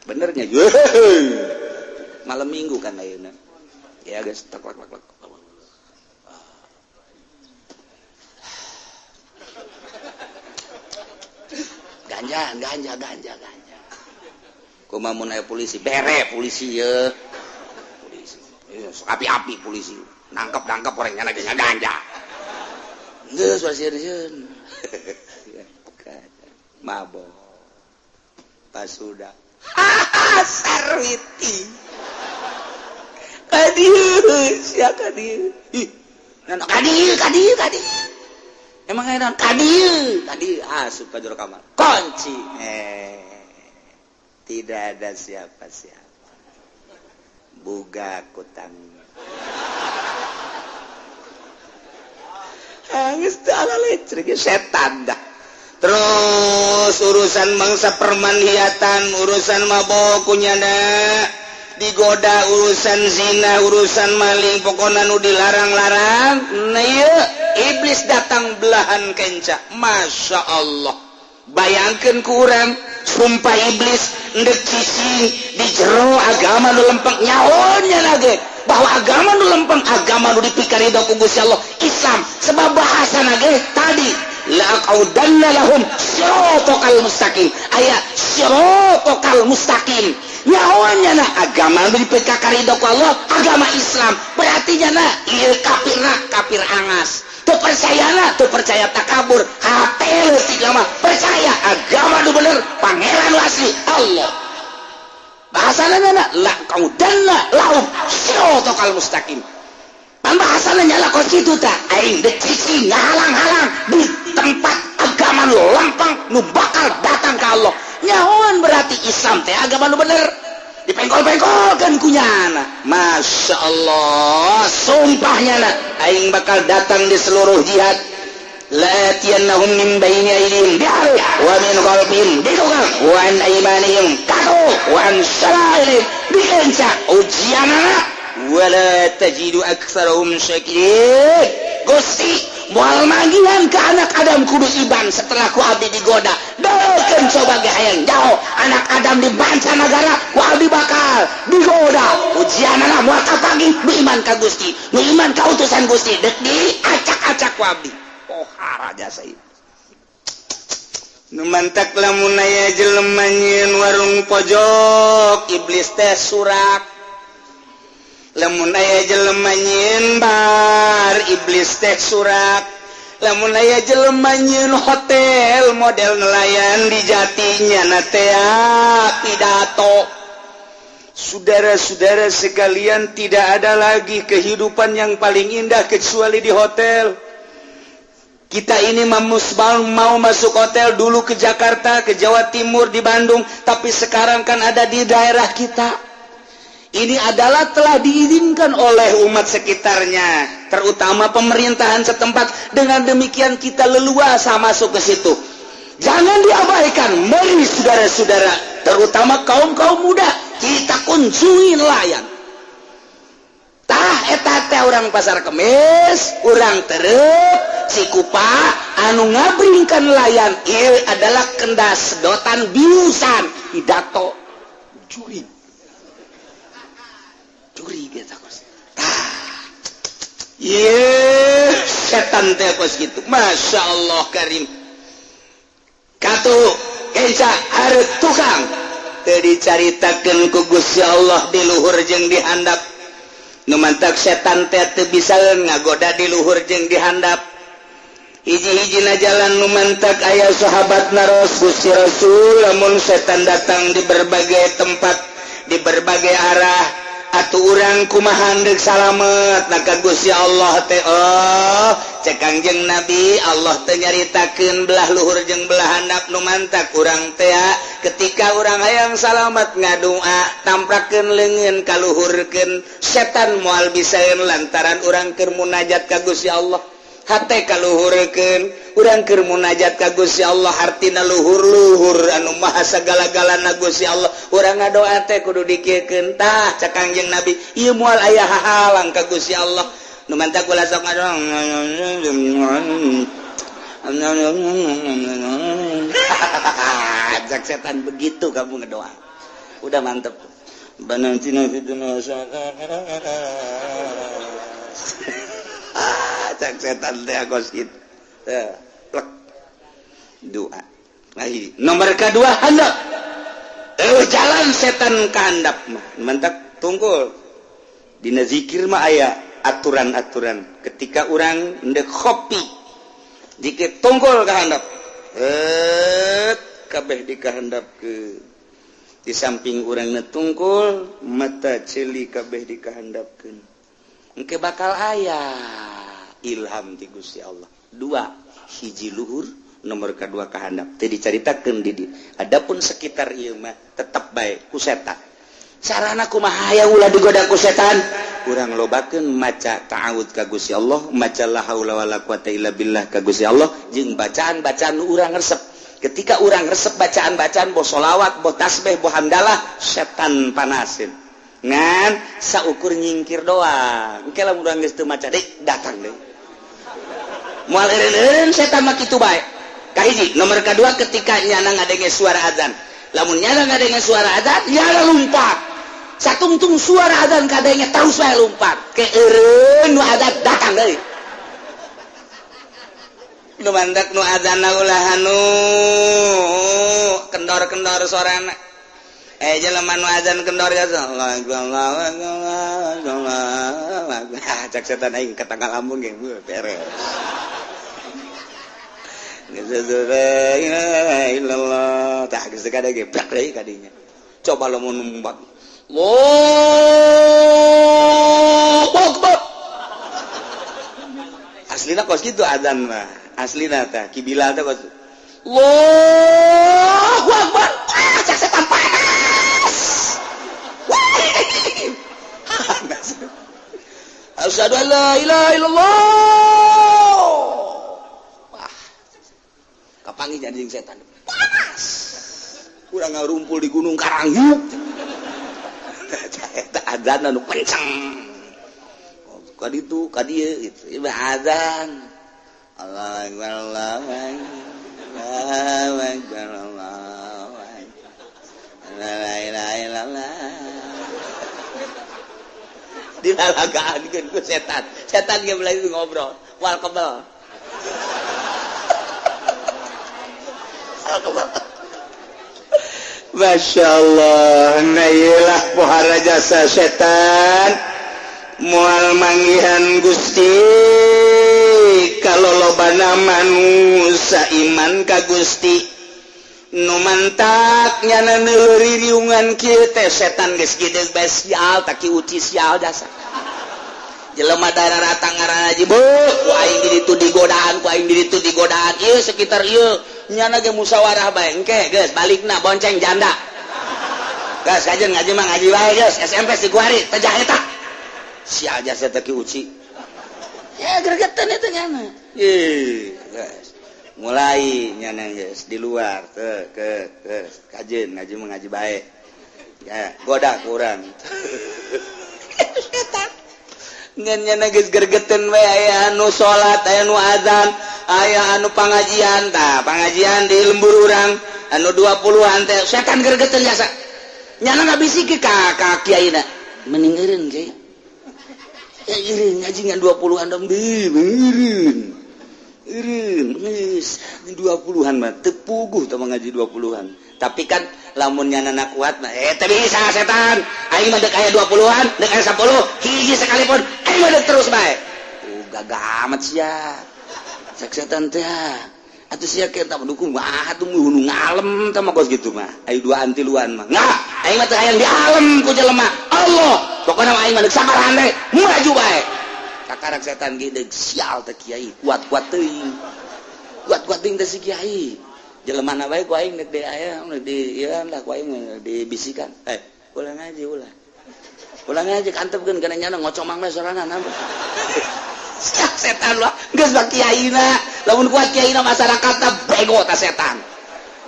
Speaker 2: Benernya. Malam Minggu kan ayeuna. Ya geus tek lek lek. Ganja ganja ganja ganja. Kumaha mun aya polisi bere polisi ye. Polisi. Api-api polisi. Nangkep-nangkep orangnya lagi ngaganja. Geus wasieun. Mabok. Pas sudah. Sarwiti. Ka dieu sia ka dieu. Ih, nana ka dieu ka dieu ka dieu. Emang aya naon ka dieu? Ka dieu asup ka jero kamar. Kunci. Tidak ada siapa-siapa. Buga kutang. Geus teu listrik, setan dah. Terus urusan mangsa permanhiatan, urusan mabok kunyana digoda, urusan zina, urusan maling, pokoknya nu dilarang-larang. Nah, ieu iblis datang belahan kenca. Masya Allah, bayangkan ku urang, sumpah iblis ndek cicing di jero agama nu lempeng. Nyahonya lagi bahwa agama nu lempeng, agama nu dipikarido ku Gusti Allah, Islam, sebab bahasa nage tadi la'aqaudanna lahum siratal mustaqim, aya siratal mustaqim. Nyahonya nah agama nu dipikarido ku Allah agama Islam, berarti nyana ieu kafirna kafir angas. Teu percayana, teu percaya takabur hate leutik mah, percaya agama nu bener, pangeran nu asli Allah. Bahasana nyana la qaudanna lahum siratal mustaqim. Pan bahasana nyala kos kitu tah, aing dek cicing ngahalang-halang di tempat agama nu lempeng nu bakal datang ke Allah. Nyahoan berarti Islam teh agama nu bener, dipengkol-pengkolkeun ku nyana. Masya Allah, sumpahnya na aing bakal datang di seluruh jihad. La'atiyannahum min baini aydihim wa min khalfihim di tukang, wa an aymanihim katu, wa an syama'ilihim dikenca ujianana, wala tajidu aktsarahum syakirin. Gusti moal manggihan ke anak Adam kudu iban setelah ku abdi digoda. Dokeun coba ge hayang jauh anak Adam di mancanagara, ku abdi bakal digoda, ujianana moal kapagi nu iman ka Gusti, nu iman ka utusan Gusti, dek diacak-acak ku abdi. Pohara jasa ieu. Nu mantak lamun aya jelema nyieun warung pojok, iblis teh surak. Lamun aya jelema nyieun bar, iblis teh surak. Lamun aya jelema nyieun hotel model nelayan di jatinya na teh pidato. Saudara-saudara sekalian, tidak ada lagi kehidupan yang paling indah kecuali di hotel. Kita ini mau masuk hotel dulu ke Jakarta, ke Jawa Timur, di Bandung, tapi sekarang kan ada di daerah kita. Ini adalah telah diizinkan oleh umat sekitarnya, terutama pemerintahan setempat. Dengan demikian kita leluasa masuk ke situ. Jangan diabaikan. Mari saudara-saudara, terutama kaum-kaum muda, kita kunjungi nelayan. Tah eta teh orang Pasar Kemis, orang Terep, Cikupa anu ngabringkan nelayan ieu adalah kendas sedotan biusan pidato jurig. Jurig eta kos. Tah. Ye, setan teh kos gitu. Masya Allah Karim. Katu kenca hareup tukang. Teu dicaritakeun ku Gusti Allah di luhur jeung di handap. Nu mantak setan teh teu bisa ngagoda di luhur jeung di handap. Hiji-hijina jalan nu mantak aya sahabat naros, Gusti Rasul, lamun setan datang di berbagai tempat, di berbagai arah, atuh urang kumaha deuk salamet? Maka Gusti Allah teh, oh, cek Kangjeng Nabi, Allah teh nyaritakeun belah luhur jeung belah handap. Nu mantak urang teh ketika urang hayang salamet ngadua, tamprakeun leungeun kaluhurkeun, setan moal bisaeun lantaran urang keur munajat ka Gusti Allah. Hate kaluhurkeun, urang keur munajat ka Gusti Allah, hartina luhur-luhur anu maha sagala-galana Gusti Allah. Urang ngadoa teh kudu dikieukeun. Tah, cek Kangjeng Nabi, ieu moal aya hahalang ka Gusti Allah. Nu mantak kula sok ngadoa, cek setan, begitu kamu ngedoa udah mantep. Rabbana atina fid dunya hasanah, cek setan teh kos kitu. Plek doa. Nah, nomor kedua handap, jalan setan ke handap mah mantak tungkul. Dina zikir mah aya aturan-aturan. Ketika orang ndek kopi dikit, tungkul ke handap, eh, kabeh dikahandap ke di samping urang netungkul, mata ceuli kabeh dikahandapkeun, engke bakal aya ilham ti Gusti Allah. Dua, hiji luhur, nomor kedua kehandap. Teu dicaritakeun di dieu. Adapun sekitar ieu mah tetep bae ku setan. Carana kumaha aya ulah digoda ku setan? Urang lobakeun maca ta'awud ka Gusti Allah, maca la haula wala quwata illa billah ka Gusti Allah, jeung bacaan-bacaan nu urang resep. Ketika urang resep bacaan-bacaan, boh solawat, boh tasbih, boh hamdalah, setan panasin. Ngan saukur nyingkir doang. Engke lamun urang geus teu maca deui, datang deui. Moal eureun-eureun setan mah, kitu bae. Kahiji, nomor kedua, ketika nyana ngadenge suara azan. Lamun nyana ngadenge suara azan, nyana lumpat. Satungtung suara azan kadenge, terus bae lumpat. Ke eureun nu azan, datang deui. Nu mandak nu azan ulah anu kendor-kendor sorana. Eh, jelema nu azan kendor ya, Allah Allah Allah Allah. Ah, cak setan, aing ka tanggal lambung ge beres. La ilaha illallah. Tah, geus kada geblak deui kadinya. Coba lamun numbat. Allahu Akbar. Aslina kos kitu azan mah. Aslina tah Ki Bilal teh kos Allahu Akbar. Ah, cak setan panas. Panas. Asyhadu an la ilaha illallah. Wah. Kapanggih jadi jeung setan. Panas. Urang ngarumpul di Gunung Karang yuk. Eta azan anu kenceng. Ka ditu ka dieu gitu. Ieu azan. Allah Akbar, Allah Akbar. Allahu Akbar, Allahu Akbar. La ilaha illallah. Dilalagaan ku setan. Setan ge mulai ngobrol. Wal kebel. Wal kebel. Masya Allah, nah, pohara jasa setan, mual manggihan Gusti kalau lobana manusia iman ka Gusti. Nu mantak nyana neuleuh riungan kieu teh, setan geus gede bae, sial tak Ki Uci, sial jasa jelema darah rata ngaran haji bu, ku aing di ditu digodaan, ku aing di ditu digodaan ieu sekitar ieu. Nyana ge musyawarah bae, engke geus balikna bonceng janda, geus kajen ngaji mah ngaji bae, geus SMP si kuari teh eta sial jasa teh Ki Uci ya, gregetan itu nyana. Ih, geus mulai nyana geus di luar ke kajen ngaji mah ngaji bae ya, goda kurang setan. Ngan nyana geus gergeten we, aya anu salat, aya anu azan, aya anu pangajian. Tah, pangajian di lembur urang anu 20-an teh, setan gergeten jasa. Nyana ngabisiki ka kiaina, mending eureun kiai ya, eureun ngaji ngan 20-an dong deui, eureun eureun geus 20-an mah teu puguh teh ngaji 20-an. Tapi kan lamun nyana kuat mah, eh, teu bisa setan. Aing mah dek aya 20-an, dek aya 10 hiji sekalipun, aing mah dek terus bae. Gagah amat sia, cek setan teh. Atuh sia kita mendukung mah atuh nu ngalem teh mah, kos kitu mah. Ayo duaan tiluan mah nggak, aing mah teu hayang dialem ku jelema Allah. Pokokna mah aing mah deuk sabaraha deui maju bae. Kakarak setan gede, sial teh kiai, kuat-kuat teuing, kuat-kuat teuing teh si kiai. Jelema na bae ku aing deuk di aya di ieu lah, ku aing dibisikan, eh, ulah ngaji, ulah ulah ngaji, kantepkeun kana nyana ngocomang bae sorangan. Setan lah geus bak kiaina, lamun kuat kiaina masyarakatna bego ta setan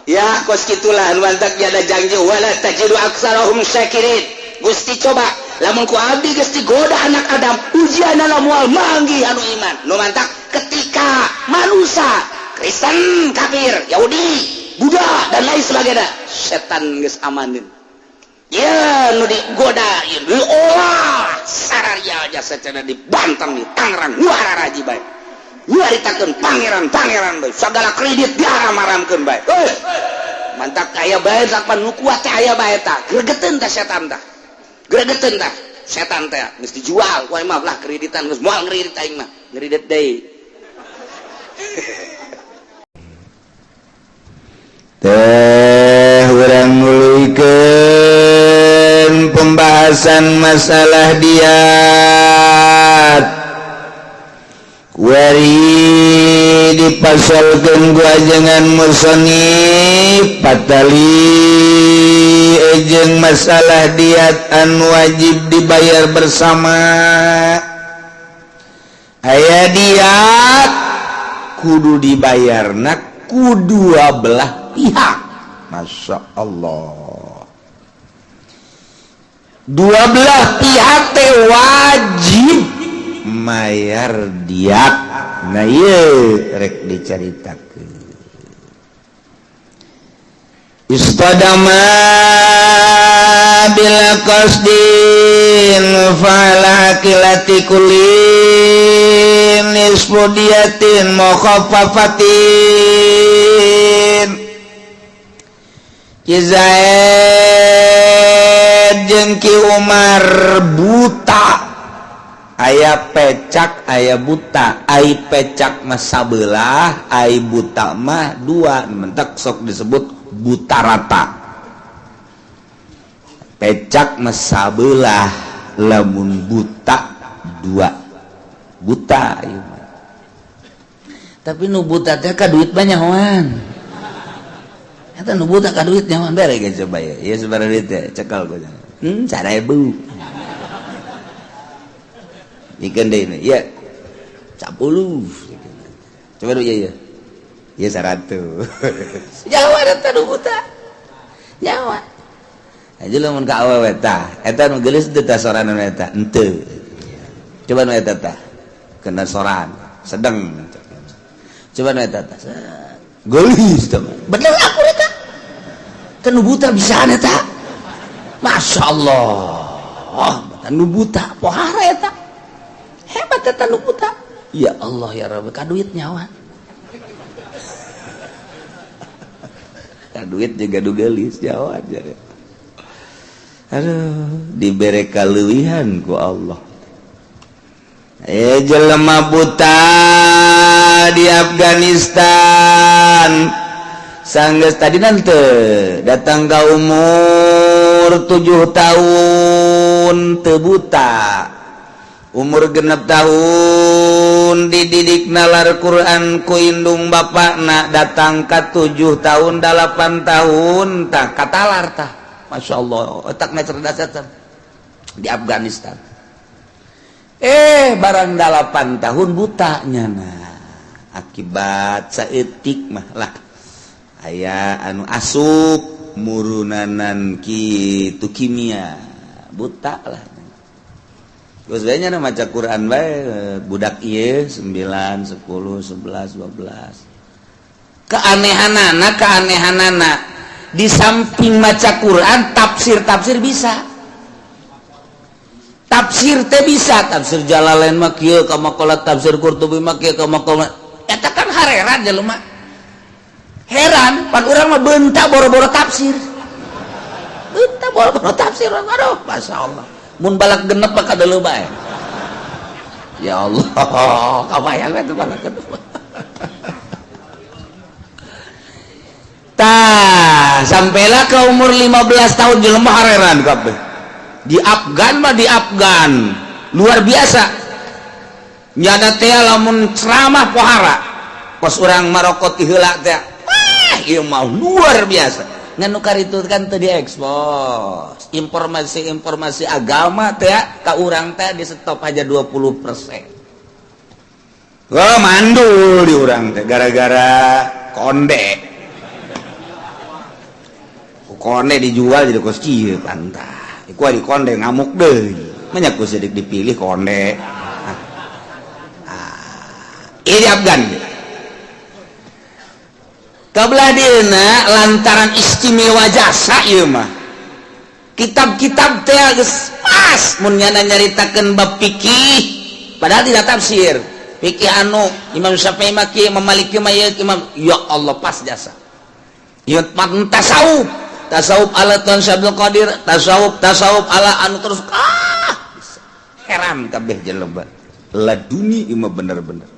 Speaker 2: ya, kos kitulah. Nu mantak ada janji wala tajidu aktsarahum syakirin. Gusti coba lamun ku abdi geus digoda anak Adam, ujianna moal manggih anu iman. Nu mantak ketika manusia Kristen, kafir, Yahudi, Buddha, dan lain sebagainya, setan geus amanin ya, nu digoda ya, diolah sararia jasa cenah dibantang di Tangerang raji bae, nyaritakeun pangeran-pangeran bae, segala kredit diharam-haramkeun bae. Eh, mantak aya bae sapan nu kuat teh aya bae tah, gregeteun tah setan tah, gregeteun tah setan teh. Geus dijual ku mah lah kreditan, geus moal ngredit aing mah, ngredit deui.
Speaker 1: Teh, urang nuluykeun pembahasan masalah diat. Kuari dipasalkeun ku ajengan musonif patali. jeung masalah diat anu wajib dibayar bersama. Aya diat kudu dibayarna ku dua belah pihak. Masya Allah, dua belah pihak teh wajib mayar diat. Nah, ieu rek dicaritakeun. Istadama bila qasdin fala akilati kullin nisfu diyatin mukhaffafatin. Ki Zaid jeung Ki Umar buta, aya pecak aya buta. Ai pecak mah sabelah, ai buta mah dua, mentek sok disebut buta rata. Pecak mah sabelah, lamun buta dua buta ieu mah. Tapi nu buta teh ka duit banyak wan. Eta nu buta ka duit nyawan bere ge coba ya. Ieu sabaraha duit teh cekal gua. 1000. Ikan deui ini. Ya. 10. Coba dulu ya ya. Ya 100. Nyawa eta nu buta. Nyawa. Aja lamun ka awewe tah, eta nu geulis teu tah sorangan eta. Henteu. Coba nu eta tah. Kena soran, sedeng. Coba nu eta tah. Geulis tah. Bener aku eta. Teh nu buta bisa eta. Masya Allah, nu buta pohara eta. Hebat eta nu buta. Ya Allah ya Rabbi, ka duit nyawa. Ka duit juga du geulis nyawa aja. Aduh, dibere kaleuwihan ku Allah. Jelema buta di Afghanistan sanggeus tadi nanti datang ke umur 7 tahun teu buta, umur 6 tahun dididik nalar Quran ku indung bapakna, datang ke 7 tahun 8 tahun tah katalar tah. Masya Allah, otakna cerdas eta di Afghanistan. Barang 8 tahun butanya. Nah, akibat saeutik mah lah aya anu asup murunanan kitu kimia buta lah. Geus bae nya maca Quran bae budak ieu 9 10 11 12. Keanehanana, keanehanana di samping maca Quran tafsir-tafsir bisa. Tafsir teh bisa, tafsir Jalalain mah kieu kamakola, tafsir Qurtubi mah kieu kamakola. Eta kan hareran jelema. Heran, pan urang mah bentak boro-boro tafsir. Bentak boro-boro tafsir. Aduh, Masya Allah. Mun balak genep mah kadeuleu bae. Ya Allah, kabayang we teh balak genep. Tah, sampailah ke umur 15 tahun jelema hareran kabeh. Di Afgan mah, di Afgan luar biasa nyana teh lamun ceramah pohara pas urang marokot ti heula teh, wah ieu mah luar biasa. Ngan nu karitu kan teu diekspos informasi-informasi agama teh ka urang teh di stop aja 20%. Wah, mandul di urang teh gara-gara konde. Konde dijual jadi kos kieu pantah. Iku di konde ngamuk deui. Banyak ku sidik dipilih konde. Ah, ini Afgan. Kabelah dieuna lantaran istimewa jasa ieu mah. Kitab-kitab teh geus pas mun nyana nyaritakeun bab fikih padahal tidak tafsir. Fikih anu Imam Syafi'i mah kieu, Imam Malik mah ieu, Imam ya Allah pas jasa. Ieu tasawuf, tasawuf ala Tuan Syekh Abdul Qadir, tasawuf tasawuf ala anu terus ah heran kabeh jelema. Laduni ieu mah bener-bener.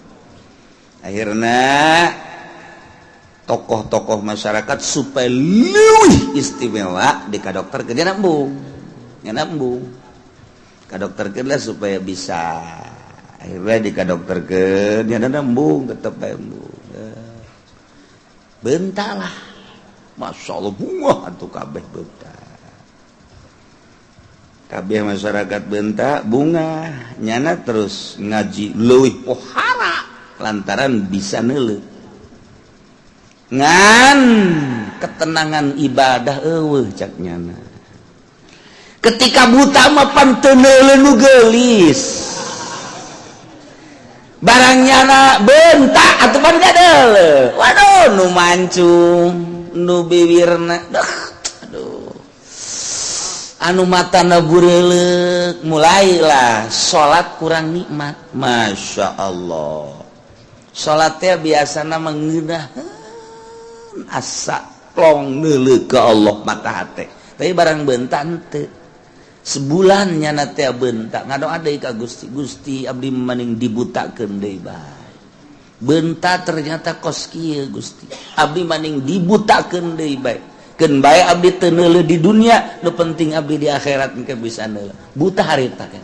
Speaker 1: Akhirna tokoh-tokoh masyarakat supaya leuwih istimewa di ka dokter ke dia embung. Nya embung. Ka dokter ke lah supaya bisa. Akhirnya di ka dokter ke dia embung tetep bae embung. Bentalah. Masya Allah bunga atuh kabeh bentar.
Speaker 2: Kabeh masyarakat bentak bunga nyana terus ngaji leuwih pohara lantaran bisa neuleuh. Ngan ketenangan ibadah eueuh cak nyana. Ketika buta mah pan teu neuleuh nu geulis. Barang nyana bentak atuh pan gadeuleuh. Waduh, nu mancung, nu bibirna duh, aduh. Anu matana bureuleuk, mulailah salat kurang nikmat. Masya Allah. Salatnya biasana mengeunah asa plong neuleuh ke Allah mata hate. Tapi barang bentak henteu. Sebulan nyana teh bentak ngadoa deui ka Gusti, Gusti abdi maning dibutakeun deui bae. Bentak ternyata kos kieu Gusti. Abdi maning dibutakeun deui bae. Keun bae abdi teu neuleuh di dunia, nu penting abdi di akhirat engke bisa neuleuh. Buta harita kan.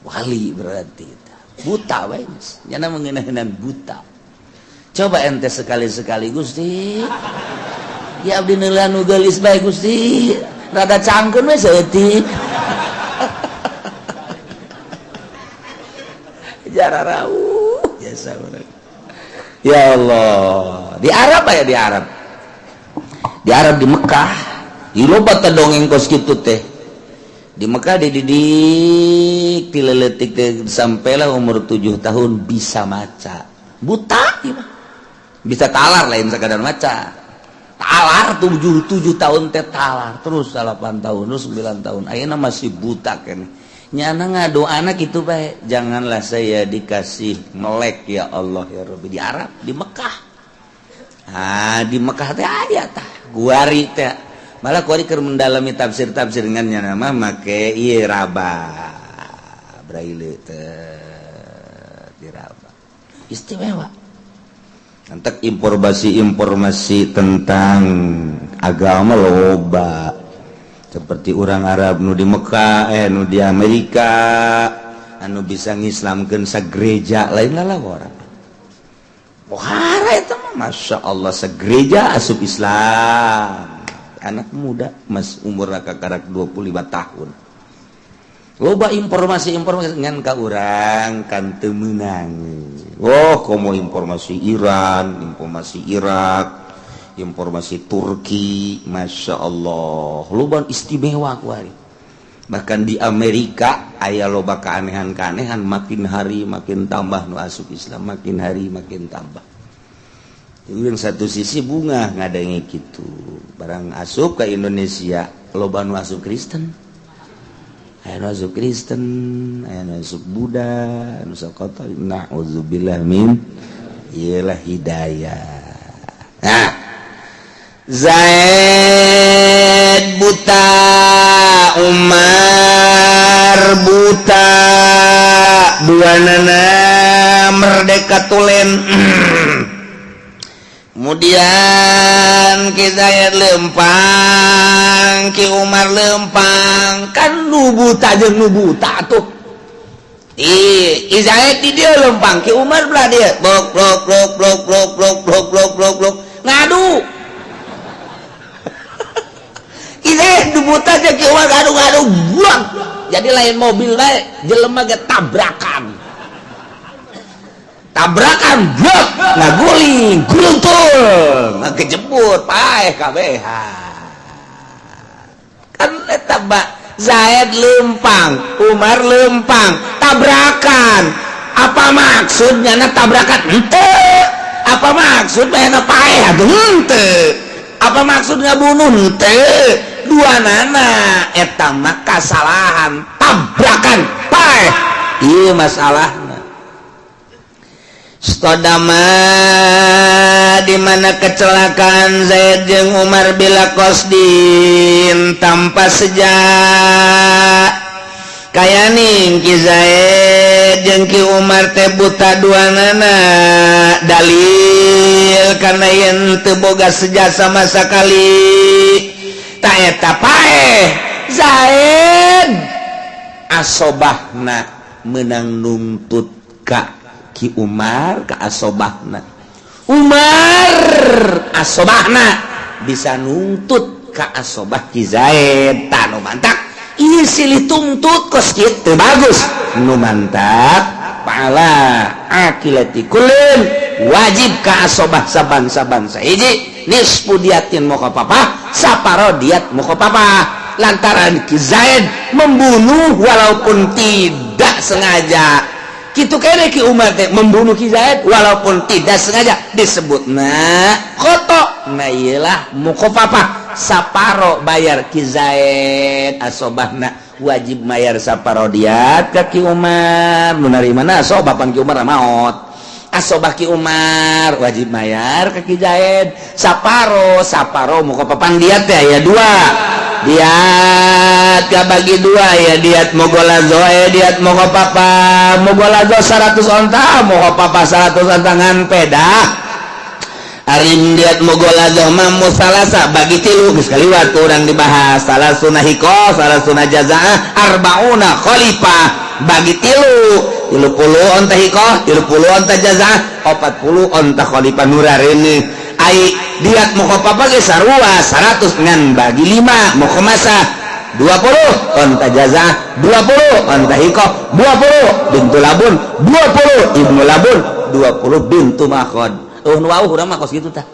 Speaker 2: Wali berarti buta bae geus. Nyana mengeunah buta. Coba ente sekali-sekali Gusti. Ya abdi neuleuh nu geulis bae Gusti. Rada cangkeun we saeutik. Jararauh biasa urang. Ya Allah, di Arab aya di Arab. Di Arab di Mekah, di loba teh dongeng kos kitu teh. Di Mekah dididik ti leutik teh sampailah umur 7 tahun bisa maca. Buta ieu mah. Bisa talar lain sekadar maca. Talar 7 tahun teh talar terus 8 tahun terus 9 tahun ayeuna masih buta keneh. Nyana ngadoana kitu bae, janganlah saya dikasih melek ya Allah ya Rabbi. Di Arab di Mekah. Ah, di Mekah teh aya tah guari teh. Malah kuari keur mendalami tafsir-tafsir ngan nyana mah make ieu raba. Braille teh diraba. Istimewa. Antek informasi-informasi tentang agama loba seperti orang Arab nu di Mekah, nu di Amerika anu bisa ngislamkeun sagereja lain lah orang pohara itu mah Masya Allah segereja asup Islam anak muda mas umur kakarak 25 tahun loba informasi-informasi ngan ka urang kan teu meunang. Oh, komo informasi Iran, informasi Irak, informasi Turki, Masya Allah loba istimewa kuari. Bahkan di Amerika aya loba keanehan-keanehan, makin hari makin tambah nu asup Islam, makin hari makin tambah. Yang satu sisi bunga ngadenge kitu, barang asup ke Indonesia loba nu asup Kristen, aya nu asup Kristen, aya nu asup Buddha, nu asup Katolik. Na'udzubillah min iyalah hidayah. Nah, Zaid buta, Umar buta, dua nana merdeka tulen. Kemudian Ki Zaid lempang, Ki Umar lempang, kan nu buta jeung nu buta tuh. Ih, Ki Zaid di dia lempang, Ki Umar belah dia. Blok blok blok blok blok blok blok blok blok blok. Ngadu. Ki Zaid nu buta jeung Ki Umar ngadu-ngadu buang. Jadi lain mobil bae, jelema ge tabrakan. Tabrakan blok ngaguling guluntul ngakejebur paeh kabeh kan eta Zaid lempang Umar lempang tabrakan. Apa maksudnya na tabrakan henteu? Apa maksudnya na paeh atuh henteu? Apa maksudnya bunuh henteu? Dua nana eta mah kasalahan tabrakan paeh ieu masalah. Stodama di mana kecelakaan Zaid jeung Umar bila qosdin tanpa sejak kayaning Ki Zaid jeung Ki Umar teh buta dua nana dalil karena yen teu boga seja sama sekali ta eta paeh Zaid asobahna menang nuntut ka Ki Umar ke asobahna, Umar asobahna bisa nuntut ke asobah Ki Zaid. Tanu mantak
Speaker 1: Ieu silih tuntut kos kitu bagus. Nu mantak fa'ala aqilati kullin, wajib ka asobah sabangsa-bangsa hiji nisfu diatin mukhaffafah, saparo diat mukhaffafah, lantaran Ki Zaid membunuh walaupun tidak sengaja. Gitu kene Ki Umar teh membunuh Ki Zaid walaupun tidak sengaja disebut nah khoto. Nah, iyalah mukhaffafah, saparo bayar Ki Zaid. Asobahna wajib bayar saparo diat ka Ki Umar. Nu mana asobah pan Ki Umar maot. Asobah Ki Umar wajib bayar ke Ki Zaid saparo, saparo mukhaffafah. Diat teh aya dua diat, bagi dua ya, diat mughollazoh ya diat mukhaffafah. Mughollazoh 100 onta, mukhaffafah 100 onta, ngan peda. Ari diat mughollazoh mah musalasa, bagi tilu. Geus kaliwat urang dibahas, salasuna hiqoh, salasuna jazaah, arbauna khalifah. Bagi tilu, 30 onta hiqoh, 30 onta jazaah, 40 onta khalifah. Nurareuneuh ai diat mukhaffafah ge sarua 100, ngan bagi 5, mukhammasah, 20 onta jazaah, 20 onta hiqoh, 20 bintu labun, 20 ibnu labun, 20 bintu makhod. Oh, nu wauh urang mah kos kitu tah.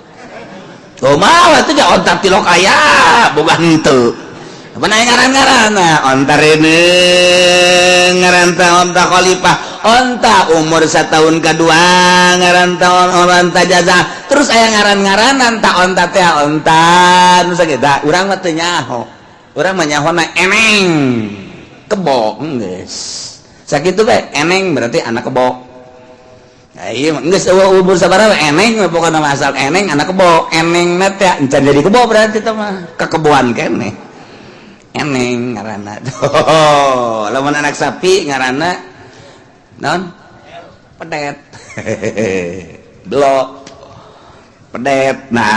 Speaker 1: Oh, mah atuh ja onta tilok aya boga henteu. Apa nanya ngaran-ngaran? Onta reuneuh ngaran teh onta khalifah, onta umur setahun kedua ngaran teh onta jazaah. Terus aya ngaran-ngaranan tak onta teh, onta nu sakitu urang mah teu nyaho. Urang mah nyahona eneng kebo, geus sakitu bae. Eneng berarti anak kebo. Nah, iya geus eueuh umur sabaraha eneng mah, pokona mah asal eneng anak kebo. Eneng na teh encan jadi kebo, berarti teh mah kekeboan keneh eneng ngaranna. Oh, lamun anak sapi ngaranna naon? Pedet, belok, pedet. Nah,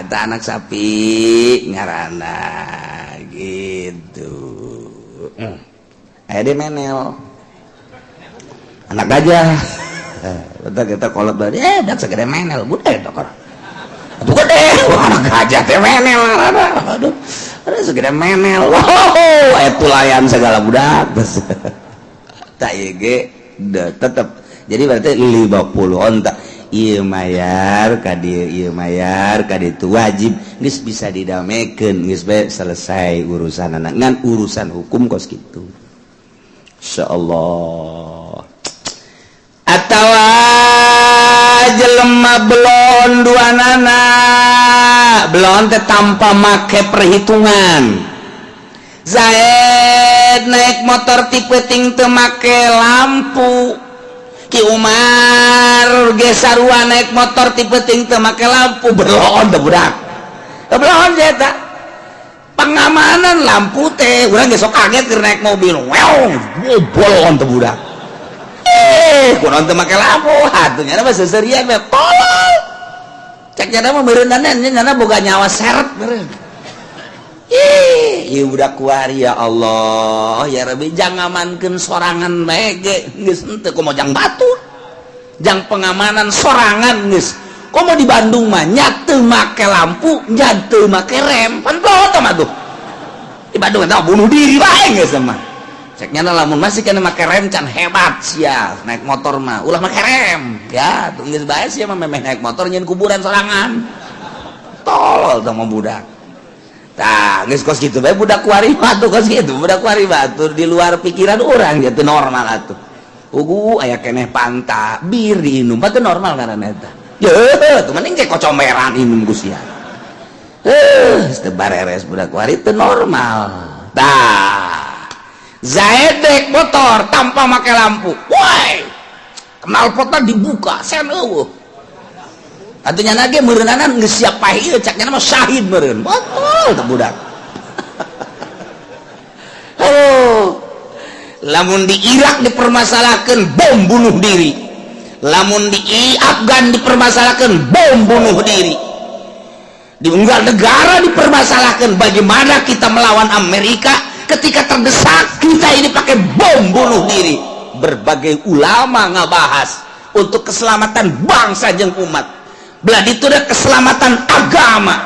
Speaker 1: eta anak sapi ngaranna gitu. Aya di menel anak gajah. Betul, kita kolot bari dak segede menel budak eta kor. Atuh gede. Wah, anak gajah teh menel ngaranna. Aduh, aduh, segede menel. Wow, aya tulayan segala budak. Tak ieu ge tetep jadi berarti 50 onta. Ieu mayar ka dieu, ieu mayar ka ditu, wajib. Geus bisa didamekeun, geus bae selesai urusan anak. Ngan urusan hukum kos kitu, insyaallah. Atawa jelema belon dua nana, belon teh tanpa make perhitungan. Zaid naik motor ti peuting teu make lampu, Ki Umar ge sarua naik motor ti peuting teu make lampu. Belon teh budak, belon eta pengamanan lampu teh. Urang ge sok kaget keur naik mobil, weong, bolon teh budak. Eh, kunaon teu make lampu? Atuh nyana mah seuseurian we, tolol. Cek nyana mah meureunana nyana boga nyawa seret meureun. Ih, ieu budak kuari, ya Allah, ya Rabbi, jangan ngamankeun sorangan bae ge geus henteu, komo jang batur. Jang pengamanan sorangan geus. Komo di Bandung mah nya teu make lampu, nya teu make rem, pan teh mah tuh. Di Bandung eta bunuh diri bae geus mah. Cek nyana lamun masih kena make rem can hebat sia naik motor mah, ulah make rem. Ya, tuh geus bae sia mah memeh naik motor nyeun kuburan sorangan. Tolol teh mah budak. Tah, geus kos kitu bae budak kuari mah tuh, kos kitu budak kuari mah tuh di luar pikiran urang gitu, normal atuh. Ugu aya keneh panta, bir diinum, teu normal ngaranna eta. Yeuh, tuh mending ge kocomeran inum ku sia. Eh, teu bareres budak kuari teu normal. Tah, Zaid naik motor tanpa make lampu. Woi, knalpotna dibuka, sen eueuh. Atuh nyana ge meureunanan geus siap paeh ieu, cak nyana mah syahid meureun. Botol teh budak. Oh. Lamun di Irak dipermasalahkan bom bunuh diri. Lamun di Afgan dipermasalahkan bom bunuh diri. Di unggal negara dipermasalahkan bagaimana kita melawan Amerika ketika terdesak kita ini pakai bom bunuh diri. Berbagai ulama ngabahas untuk keselamatan bangsa jeung umat. Belah itu ada keselamatan agama.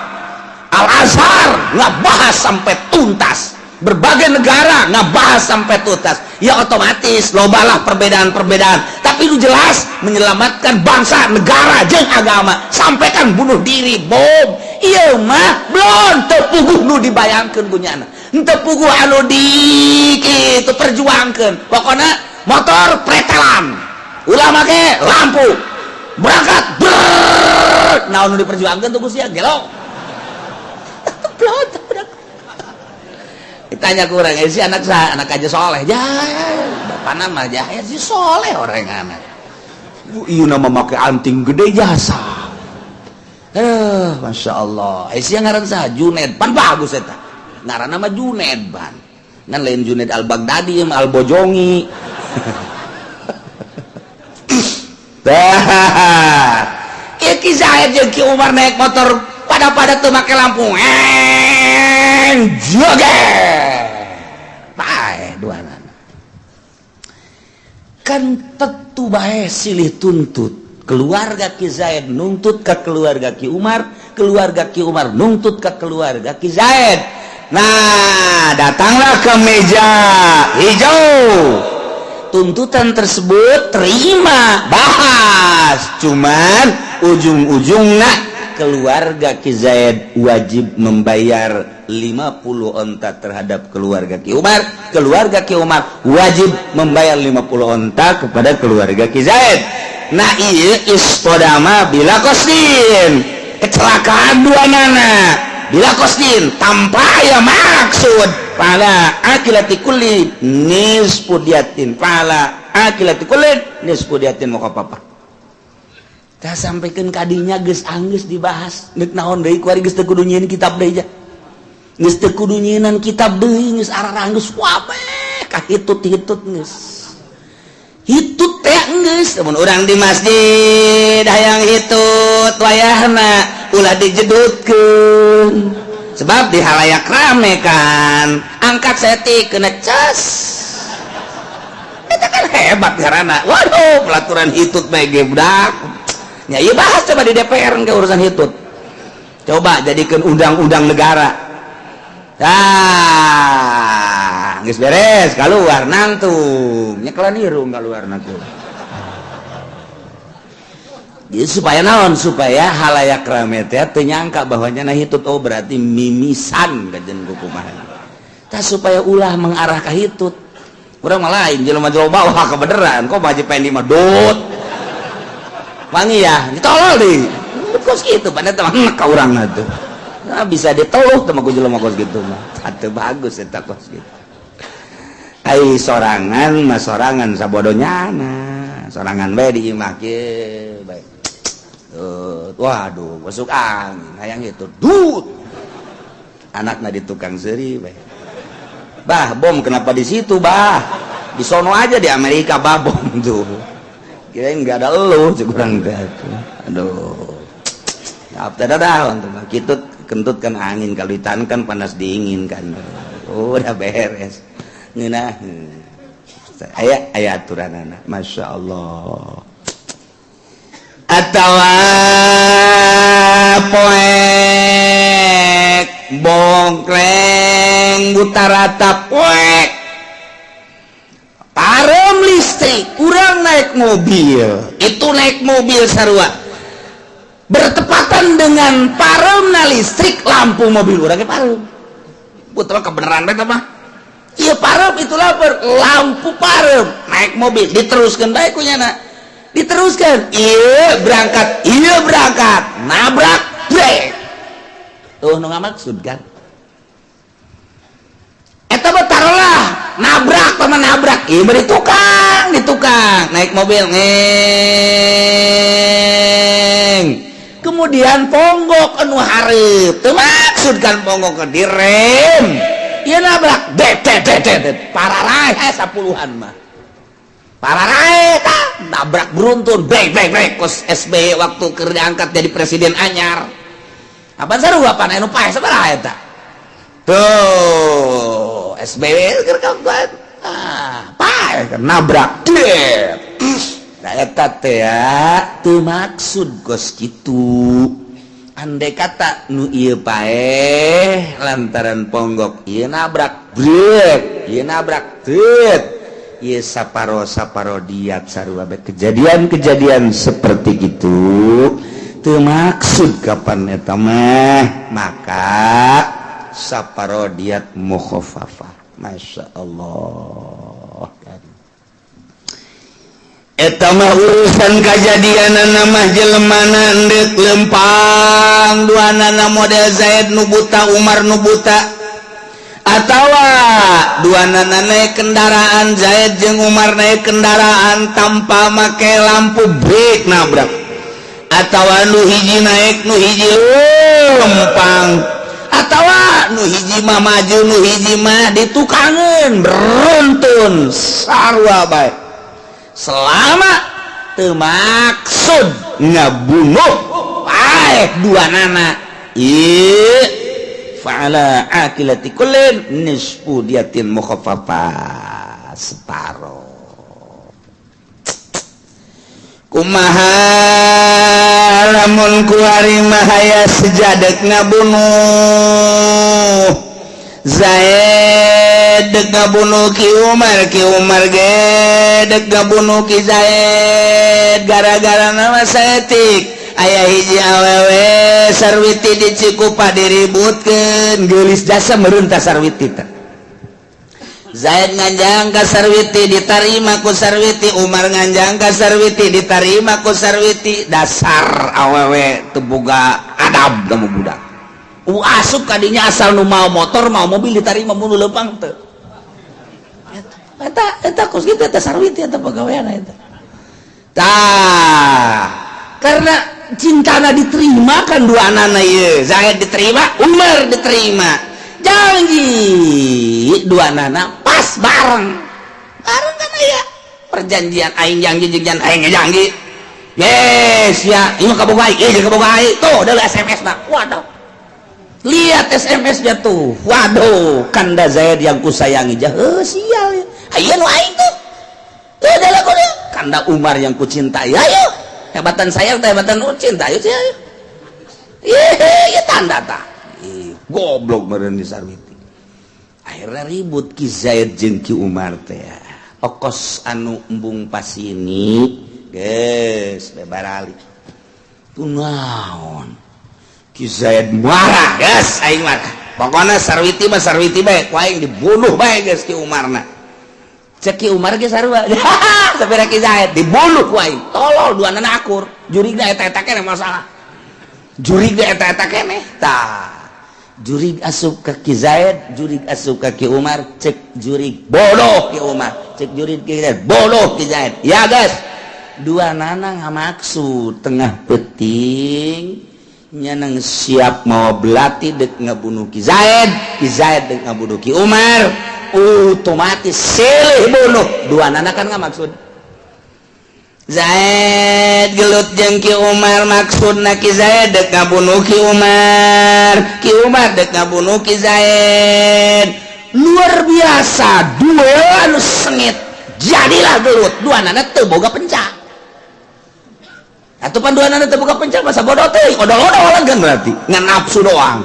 Speaker 1: Al Azhar ngabahas sampai tuntas. tuntas, berbagai negara ngabahas sampai tuntas. Ya, otomatis lobalah perbedaan-perbedaan, tapi itu jelas menyelamatkan bangsa, negara jeung agama, sampai kan bunuh diri, bom. Iya mah belum tepuguh nu dibayangkan punya, teu puguh anu di itu perjuangkan. Pokoknya motor pretelan, ulah make lampu, berangkat ber naon nu diperjuangkan tuh sia gelo. Belum ditanya kurang si anak sah, anak aja soleh ya, bapak nama aja ya si soleh, orang anak iya nama make anting gede jasa. Eh, masya Allah. Eh, siang ngaran sah Juned pan, bagus eta ngaran nama Juned ban, ngan lain Juned Al Baghdadi, Al Bojongi. Dah. Ki Zaid jeung Ki Umar naik motor pada pada tuh make lampu, eng joget bae dua kan. Tentu bae silih tuntut. Keluarga Ki Zaid nuntut ke keluarga Ki Umar, keluarga Ki Umar nuntut ke keluarga Ki Zaid. Nah, datanglah ke meja hijau, tuntutan tersebut terima, bahas, cuman ujung-ujungnya keluarga Ki Zaid wajib membayar 50 onta terhadap keluarga Ki Umar, keluarga Ki Umar wajib membayar 50 onta kepada keluarga Ki Zaid. Nah, iya اصطدما بلا قصد, kecelakaan dua nana بلا قصد, tanpa ya maksud. فعلى عاقلة كل نصف دية، فعلى عاقلة كل نصف دية مخففة. Tah, sampaikan kadinya geus anggeus dibahas. Nek naon deui kuari? Geus teu kudu nyieun kitab deui, ja geus teu kudu nyieunan kitab deui, geus araranggeus wabeh kahitut-hitut, geus hitut teh geus. Mun urang di masjid hayang hitut wayahna, ulah dijedutkeun, sebab di halayak rame kan. Angkat setik kena cas itu kan hebat karena waduh, pelaturan hitut mah ge budak ya. Iya, bahas coba di DPR ke urusan hitut, coba jadikan undang-undang negara. Ah, geus beres keluar, nangtung nyekelan irung keluar nangtung. Jadi supaya naon? Supaya halayak rame teh teu nyangka bahwa nyana hitut, oh berarti mimisan kajen kumaha. Tah, supaya ulah mengarah ka hitut. Urang mah lain jelema jelema bawah kebeneran, kok Haji Pendi mah dut. Wangi ya, ditolol di. Kos kitu pada teh mah ka urang tuh. Nah, bisa diteluh teh mah ku jelema kos kitu mah. Atuh bagus eta kos kitu. Ai sorangan mah sorangan sabodonya, sorangan bae di imah kieu bae. Waduh, masuk angin, hayang itu dut anakna di tukang seri bae. Bah, bom kenapa di situ, bah? Di sono aja, di Amerika, bah, bom tuh. Kirain nggak ada elu kurang teh. Aduh, apa dah untuk gitu kentut kan angin, kalau ditahan kan panas dingin kan. Oh, udah beres ngeunah aya aya aturan anak, masya Allah. Atau poek bongkleng buta rata, poek parem listrik, kurang naik mobil itu, naik mobil sarua bertepatan dengan paremna listrik, lampu mobil orangnya parem. Putra kebenaran eta mah. Iya, parem itu lapar, lampu parem, naik mobil diteruskan baik kunyana, diteruskan, iya berangkat, iya berangkat, nabrak brek tuh. Nu maksud kan eta mah, taruhlah nabrak sama nabrak, iya beri tukang, di tukang naik mobil ngeng, kemudian ponggok anu hareup, teu maksud kan, ponggok ke direm, iya nabrak det det det det, pararaeh sapuluhan mah, pararaeh nabrak beruntun, brek brek brek, kos SBY waktu keur diangkat jadi presiden anyar. Apa seru, apa anu paeh sabaraha eta tuh SBY keur ah paeh nabrak det. Nah, eta teh ya teu maksud kos kitu. Andai kata nu ieu paeh lantaran ponggok, ieu nabrak brek, ieu nabrak tret, ieu saparo saparo diat sarua bae. Kejadian-kejadian seperti itu teu maksud kapan eta mah, maka saparo diat mukhaffafah. Masya Allah, eta mah urusan kejadian nama jelemana ndek lempang duanana model Zaid nu buta, Umar nu buta, atawa duanana naik kendaraan, Zaid jeung Umar naik kendaraan tanpa make lampu brake nabrak, atawa nu hiji naik, nu hiji lempang, atawa nu hiji mah maju, nu hiji mah ditukangeun beruntun, sarua bae selama teu maksud ngabunuh paeh duanana. Ieu fa'ala aqilati kullin nisfu diatin mukhaffafah, separo. Kumaha lamun kuari mah aya sejadek ngabunuh Zaid dek ngabunuh Ki Umar, Ki Umar ge dek ngabunuh Ki Zaid, gara-gara nama saeutik aya hiji awewe Sarwiti di Cikupa diributkeun, geulis jasa meureun ta Sarwiti teh. Zaid nganjang ka Sarwiti, ditarima ku Sarwiti. Umar nganjang ka Sarwiti, ditarima ku Sarwiti. Dasar awewe teu boga adab kamu budak. Asup kadinya asal nu mau motor, mau mobil ditarima, mun leumpang teu. Eta eta kos kitu, eta Sarwiti, eta pagawean eta. Tah, karena cintana diterima kan dua anak ieu, Zaid diterima, Umar diterima. Janji dua anak pas bareng. Bareng kan aya perjanjian, aing janji jeung aing janji. Yes ya, ini kaboga aing, ieu kaboga aing. Tuh, dari SMS na. Waduh. Lihat SMS-nya tuh. Waduh, kanda Zaid yang kusayangi jah. Sial ya. Ayo nu aing tuh. Tuh adalah kudu. Kanda Umar yang kucintai. Ayo. Hebatan sayang teh hebatan nu cinta. Ayo ayo. Ye, ya tanda tah. Ih, goblok meureun di Sarwiti. Akhirnya ribut Ki Zaid jeung Ki Umar teh. Okos anu embung pasini geus bebarali. Kunaon? Ki Zaid marah, geus aing marah. Pokoknya Sarwiti mah Sarwiti bae, ku aing dibunuh bae geus Ki Umarna. Cek Ki Umar ge sarua. Tapi Ki Zaid dibunuh ku aing. Tolol duanana akur. Jurigna eta-eta keneh masalah. Jurigna eta-eta keneh. Tah. Jurig asup ka Ki Zaid, jurig asup ka Ki Umar, cek jurig bodoh Ki Umar, cek jurig Ki Zaid bodoh Ki Zaid. Ya guys, duanana ngamaksud tengah peting nyanang siap mau belati dek ngabunuh Ki Zaid, Ki Zaid dek ngabunuh Ki Umar, otomatis silih bunuh duanana kan ngamaksud. Zaid gelut jeung Ki Umar, maksudna Ki Zaid dek ngabunuh Ki Umar, Ki Umar dek ngabunuh Ki Zaid. Luar biasa dua anu sengit, jadilah gelut, duanana teu boga pencak. Atuh pan duanana teu boga pencak, masa bodoh teh odol-odolan kan, berarti ngan nafsu doang.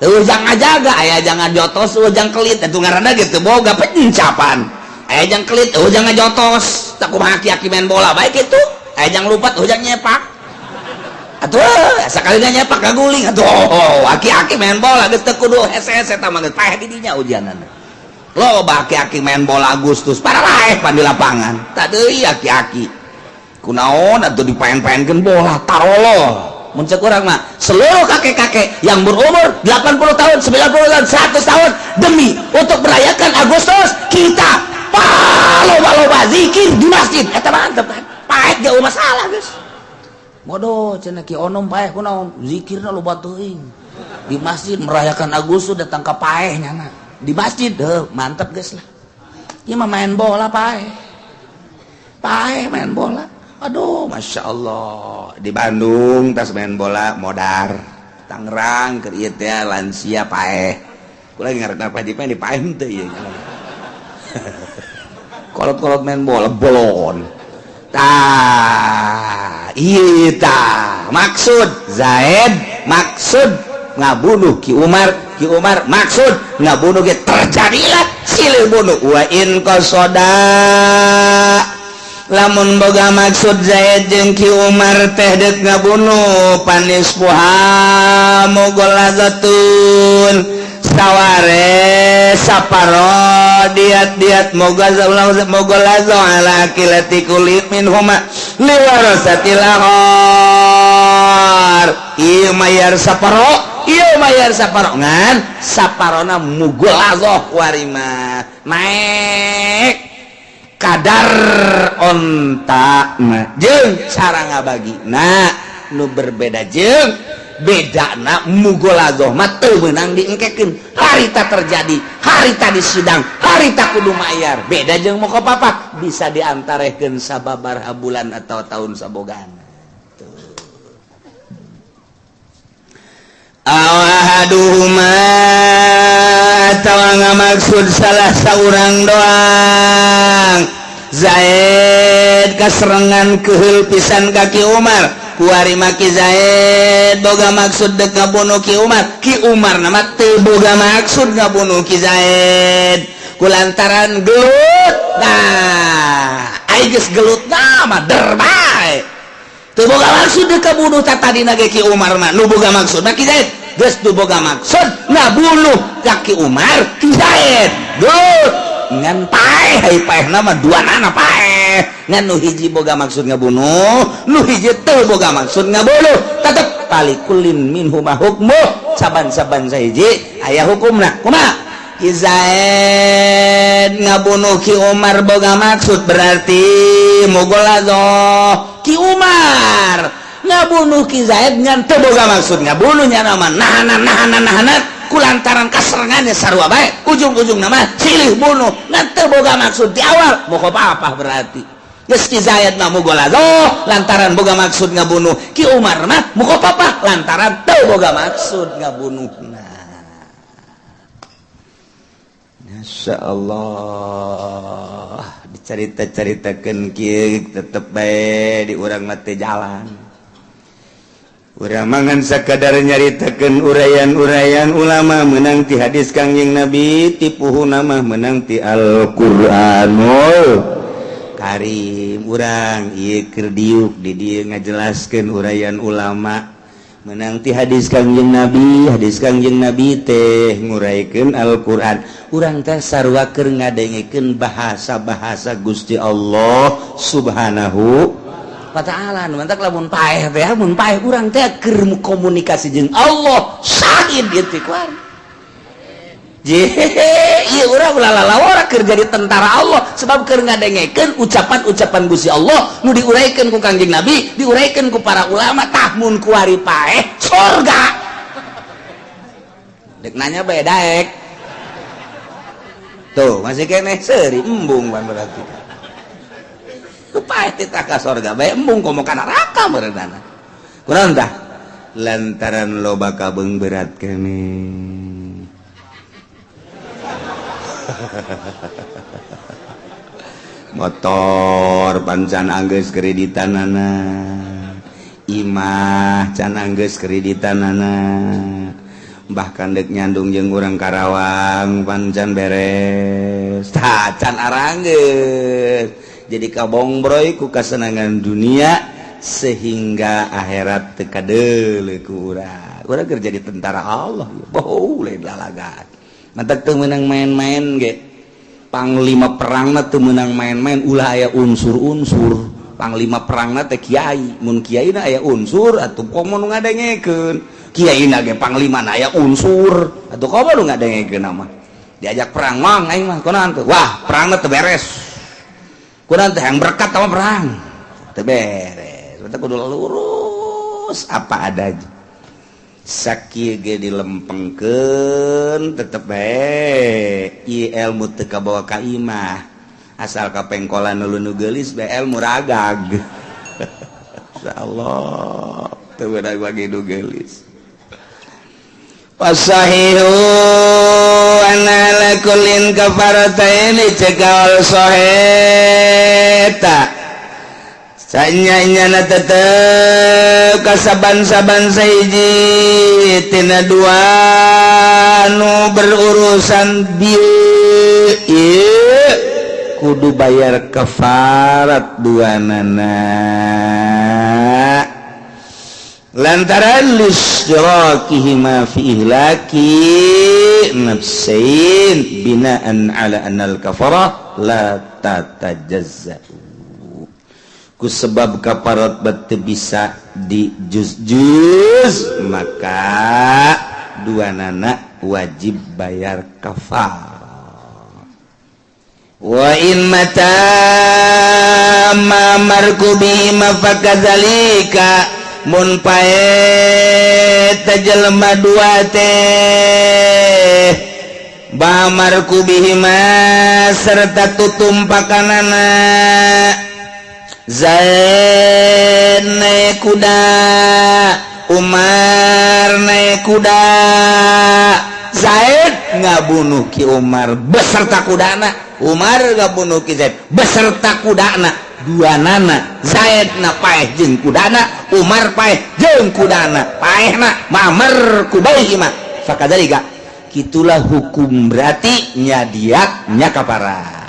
Speaker 1: Eueuh jang ngajaga, aya jangan jotos, eueuh jang kelit, atuh ngaranna ge teu boga pencapan. Aya jang kelit, eueuh jang ngajotos, tak kumaha aki-aki main bola baik itu. Aya jang lupat, eueuh jang nyepak. Atuh sakali nyepak kaguling atuh. Oh, aki-aki main bola geus teu kudu hese-hese, eta mah geus paeh di dinya ujianana. Loba aki-aki main bola Agustus, pararaeh pan di lapangan. Tak deui aki-aki. Kunaon atuh dipaen-paenkeun bola tarolo. Mun cek urang mah seluruh kakek-kakek yang berumur 80 tahun, 90 tahun, 100 tahun demi untuk merayakan Agustus kita loba-loba zikir di masjid, eta mantep kan, paeh jauh masalah geus. Bodoh cenah Ki Onom, paeh kunaon zikirna loba teuing di masjid merayakan Agustus, datang ka paeh nyana di masjid deh, mantep geus lah. Ieu mah main bola paeh, paeh main bola. Aduh, masya Allah, di Bandung tas main bola modar, Tangerang keur ieu teh lansia paeh. Kula ngarep apa di di paeh teu ieu. Kolot-kolot main bola bolon. Tah, iya tah maksud Zaid. Maksud ngabunuh Ki Umar, Ki Umar maksud ngabunuh ge, terjadilah silih bunuh. Wa in qasoda, lamun boga maksud Zaid jeung Ki Umar teh dek ngabunuh, fanisfuha mughalazatun, saware saparo diat diat mughalazah ala akilati kulli minhuma liwarasatil akhar. Ieu mayar saparo, ieu mayar saparo, ngan saparona mughalazah warima naek kadar onta jeung cara ngabagi. Nah, nu berbeda jeung beda na mughalazah mah teu meunang diengkekeun. Harita terjadi, harita di sidang, harita kudu mayar. Beda jeung mukhaffafah, bisa diantarehkeun sababaraha bulan atau tahun sabogana. Aw ahaduhuma, atawa ngamaksud salah saurang doang. Zaid kaserengan keheul pisan ka Ki Umar. Kuari mah Ki Zaid boga maksud dek ngabunuh Ki Umar, Ki Umar nama teu boga maksud ngabunuh Ki Zaid kulantaran gelut. Nah, ai geus gelut mah der bae, teu boga maksud dek kabunuh. Ta tadina ge Ki Umar mah nu boga maksud mah Ki Zaid. Geus teu boga maksud ngabunuh ka Ki Umar, Ki Zaid gelut ngan paeh. Hai, paeh nama dua nana paeh, ngan nu hiji boga maksud ngabunuh, nu hiji teu boga maksud ngabunuh, tetep falikullin minhuma hukmu, saban-saban sahiji aya hukumna. Kumaha? Ki Zaid ngabunuh Ki Umar boga maksud, berarti mughalazah. Ki Umar ngabunuh Ki Zaid ngan teu boga maksud ngabunuhnya, nama nahanan nahanan nahanan kulantaran kaserengannya sarua bae, ujung-ujung nama silih bunuh ngan teu boga maksud di awal, mukhaffafah. Berarti geus Ki Zaid mah mughalazah lantaran boga maksud ngabunuh, Ki Umar mah mukhaffafah lantaran teu boga maksud ngabunuh. Nah, Masya Allah, dicarita-caritakeun kieu tetep bae di urang mah teu jalan. Urang mangan sakadar nyaritakeun uraian-uraian ulama, menang ti hadis Kangjeng Nabi, tipuhu nama menang ti Al-Qur'anul Karim. Urang ieu keur diuk di dieu ngajelaskeun uraian ulama menang ti hadis Kangjeng Nabi, hadis Kangjeng Nabi teh nguraikeun Al-Qur'an. Urang teh sarua keur ngadengekeun bahasa-bahasa Gusti Allah Subhanahu wa ta'ala. Mantak lamun paeh teh, mun paeh urang teh keur komunikasi jeung Allah syahid ieu teh kuar. Ieu urang ulah lalawara keur jadi tentara Allah, sebab keur ngadengekeun ucapan-ucapan Gusti Allah nu diuraikeun ku Kangjeng Nabi, diuraikeun ku para ulama. Tah, mun kuari paeh sorga. Dek nanya bae daek tuh masih keneh seuri embung pan. Berarti paeh teh ka sorga bae embung, komo ka neraka meureunana. Kunaon tah? Lantaran loba kabeung berat keneh. Motor pan can anggeus kreditanana, imah can anggeus kreditanana, bahkan dek nyandung jeung urang Karawang pan can beres. Tah, can aranggeus jadi kabongbroy ku kasenangan dunia sehingga akhirat teu kadeuleu ku urang. Urang keur jadi tentara Allah boleh lalagan. Mantak teu meunang main-main ge. Panglima perangna teu meunang main-main, ulah aya unsur-unsur. Panglima perangna teh kiai, mun kiai na aya unsur atuh komo nu ngadengekeun. Kiai na ge panglima na aya unsur atuh komo nu ngadengekeun. Mah diajak perang mang aing mah kunaon tuh? Wah, perangna teu beres. Kunaon teh? Yang berkat sama perang teu beres. Berarti kudu lurus apa adanya. Sakieu ge dilempengkeun tetep bae ieu ilmu teu kabawa ka imah, asal kapengkolan nu geulis bae ilmu ragag. Insyaallah teu meunang bagi nu geulis. Wasahihu anna lakullin kafarataini, cekal soheta.
Speaker 2: Sanyanya tetep kasaban-saban hiji tina dua nu berurusan bieu ieu kudu bayar kafarat dua nana lantaran lisytirakihima fi ihlaki nafsain binaan ala annal kafarah la tatajazza'u. Ku sebab kaparat bet bisa di juz-juz, maka dua nana wajib bayar kafar. Wa in mata ma markubi ma fakadzalika, mun paeh jelema dua teh bamarkubihima serta tutumpakanana. Zaid naik kuda, Umar naik kuda. Zaid ngabunuh Ki Umar beserta kudana, Umar ngabunuh Ki Zaid beserta kudana. Dua nana, Zaid na paeh jeung kudana, Umar paeh jeung kudana. Paehna mamar kubaihima fakadzalika, kitulah hukum, berarti nya diat nya kaparat.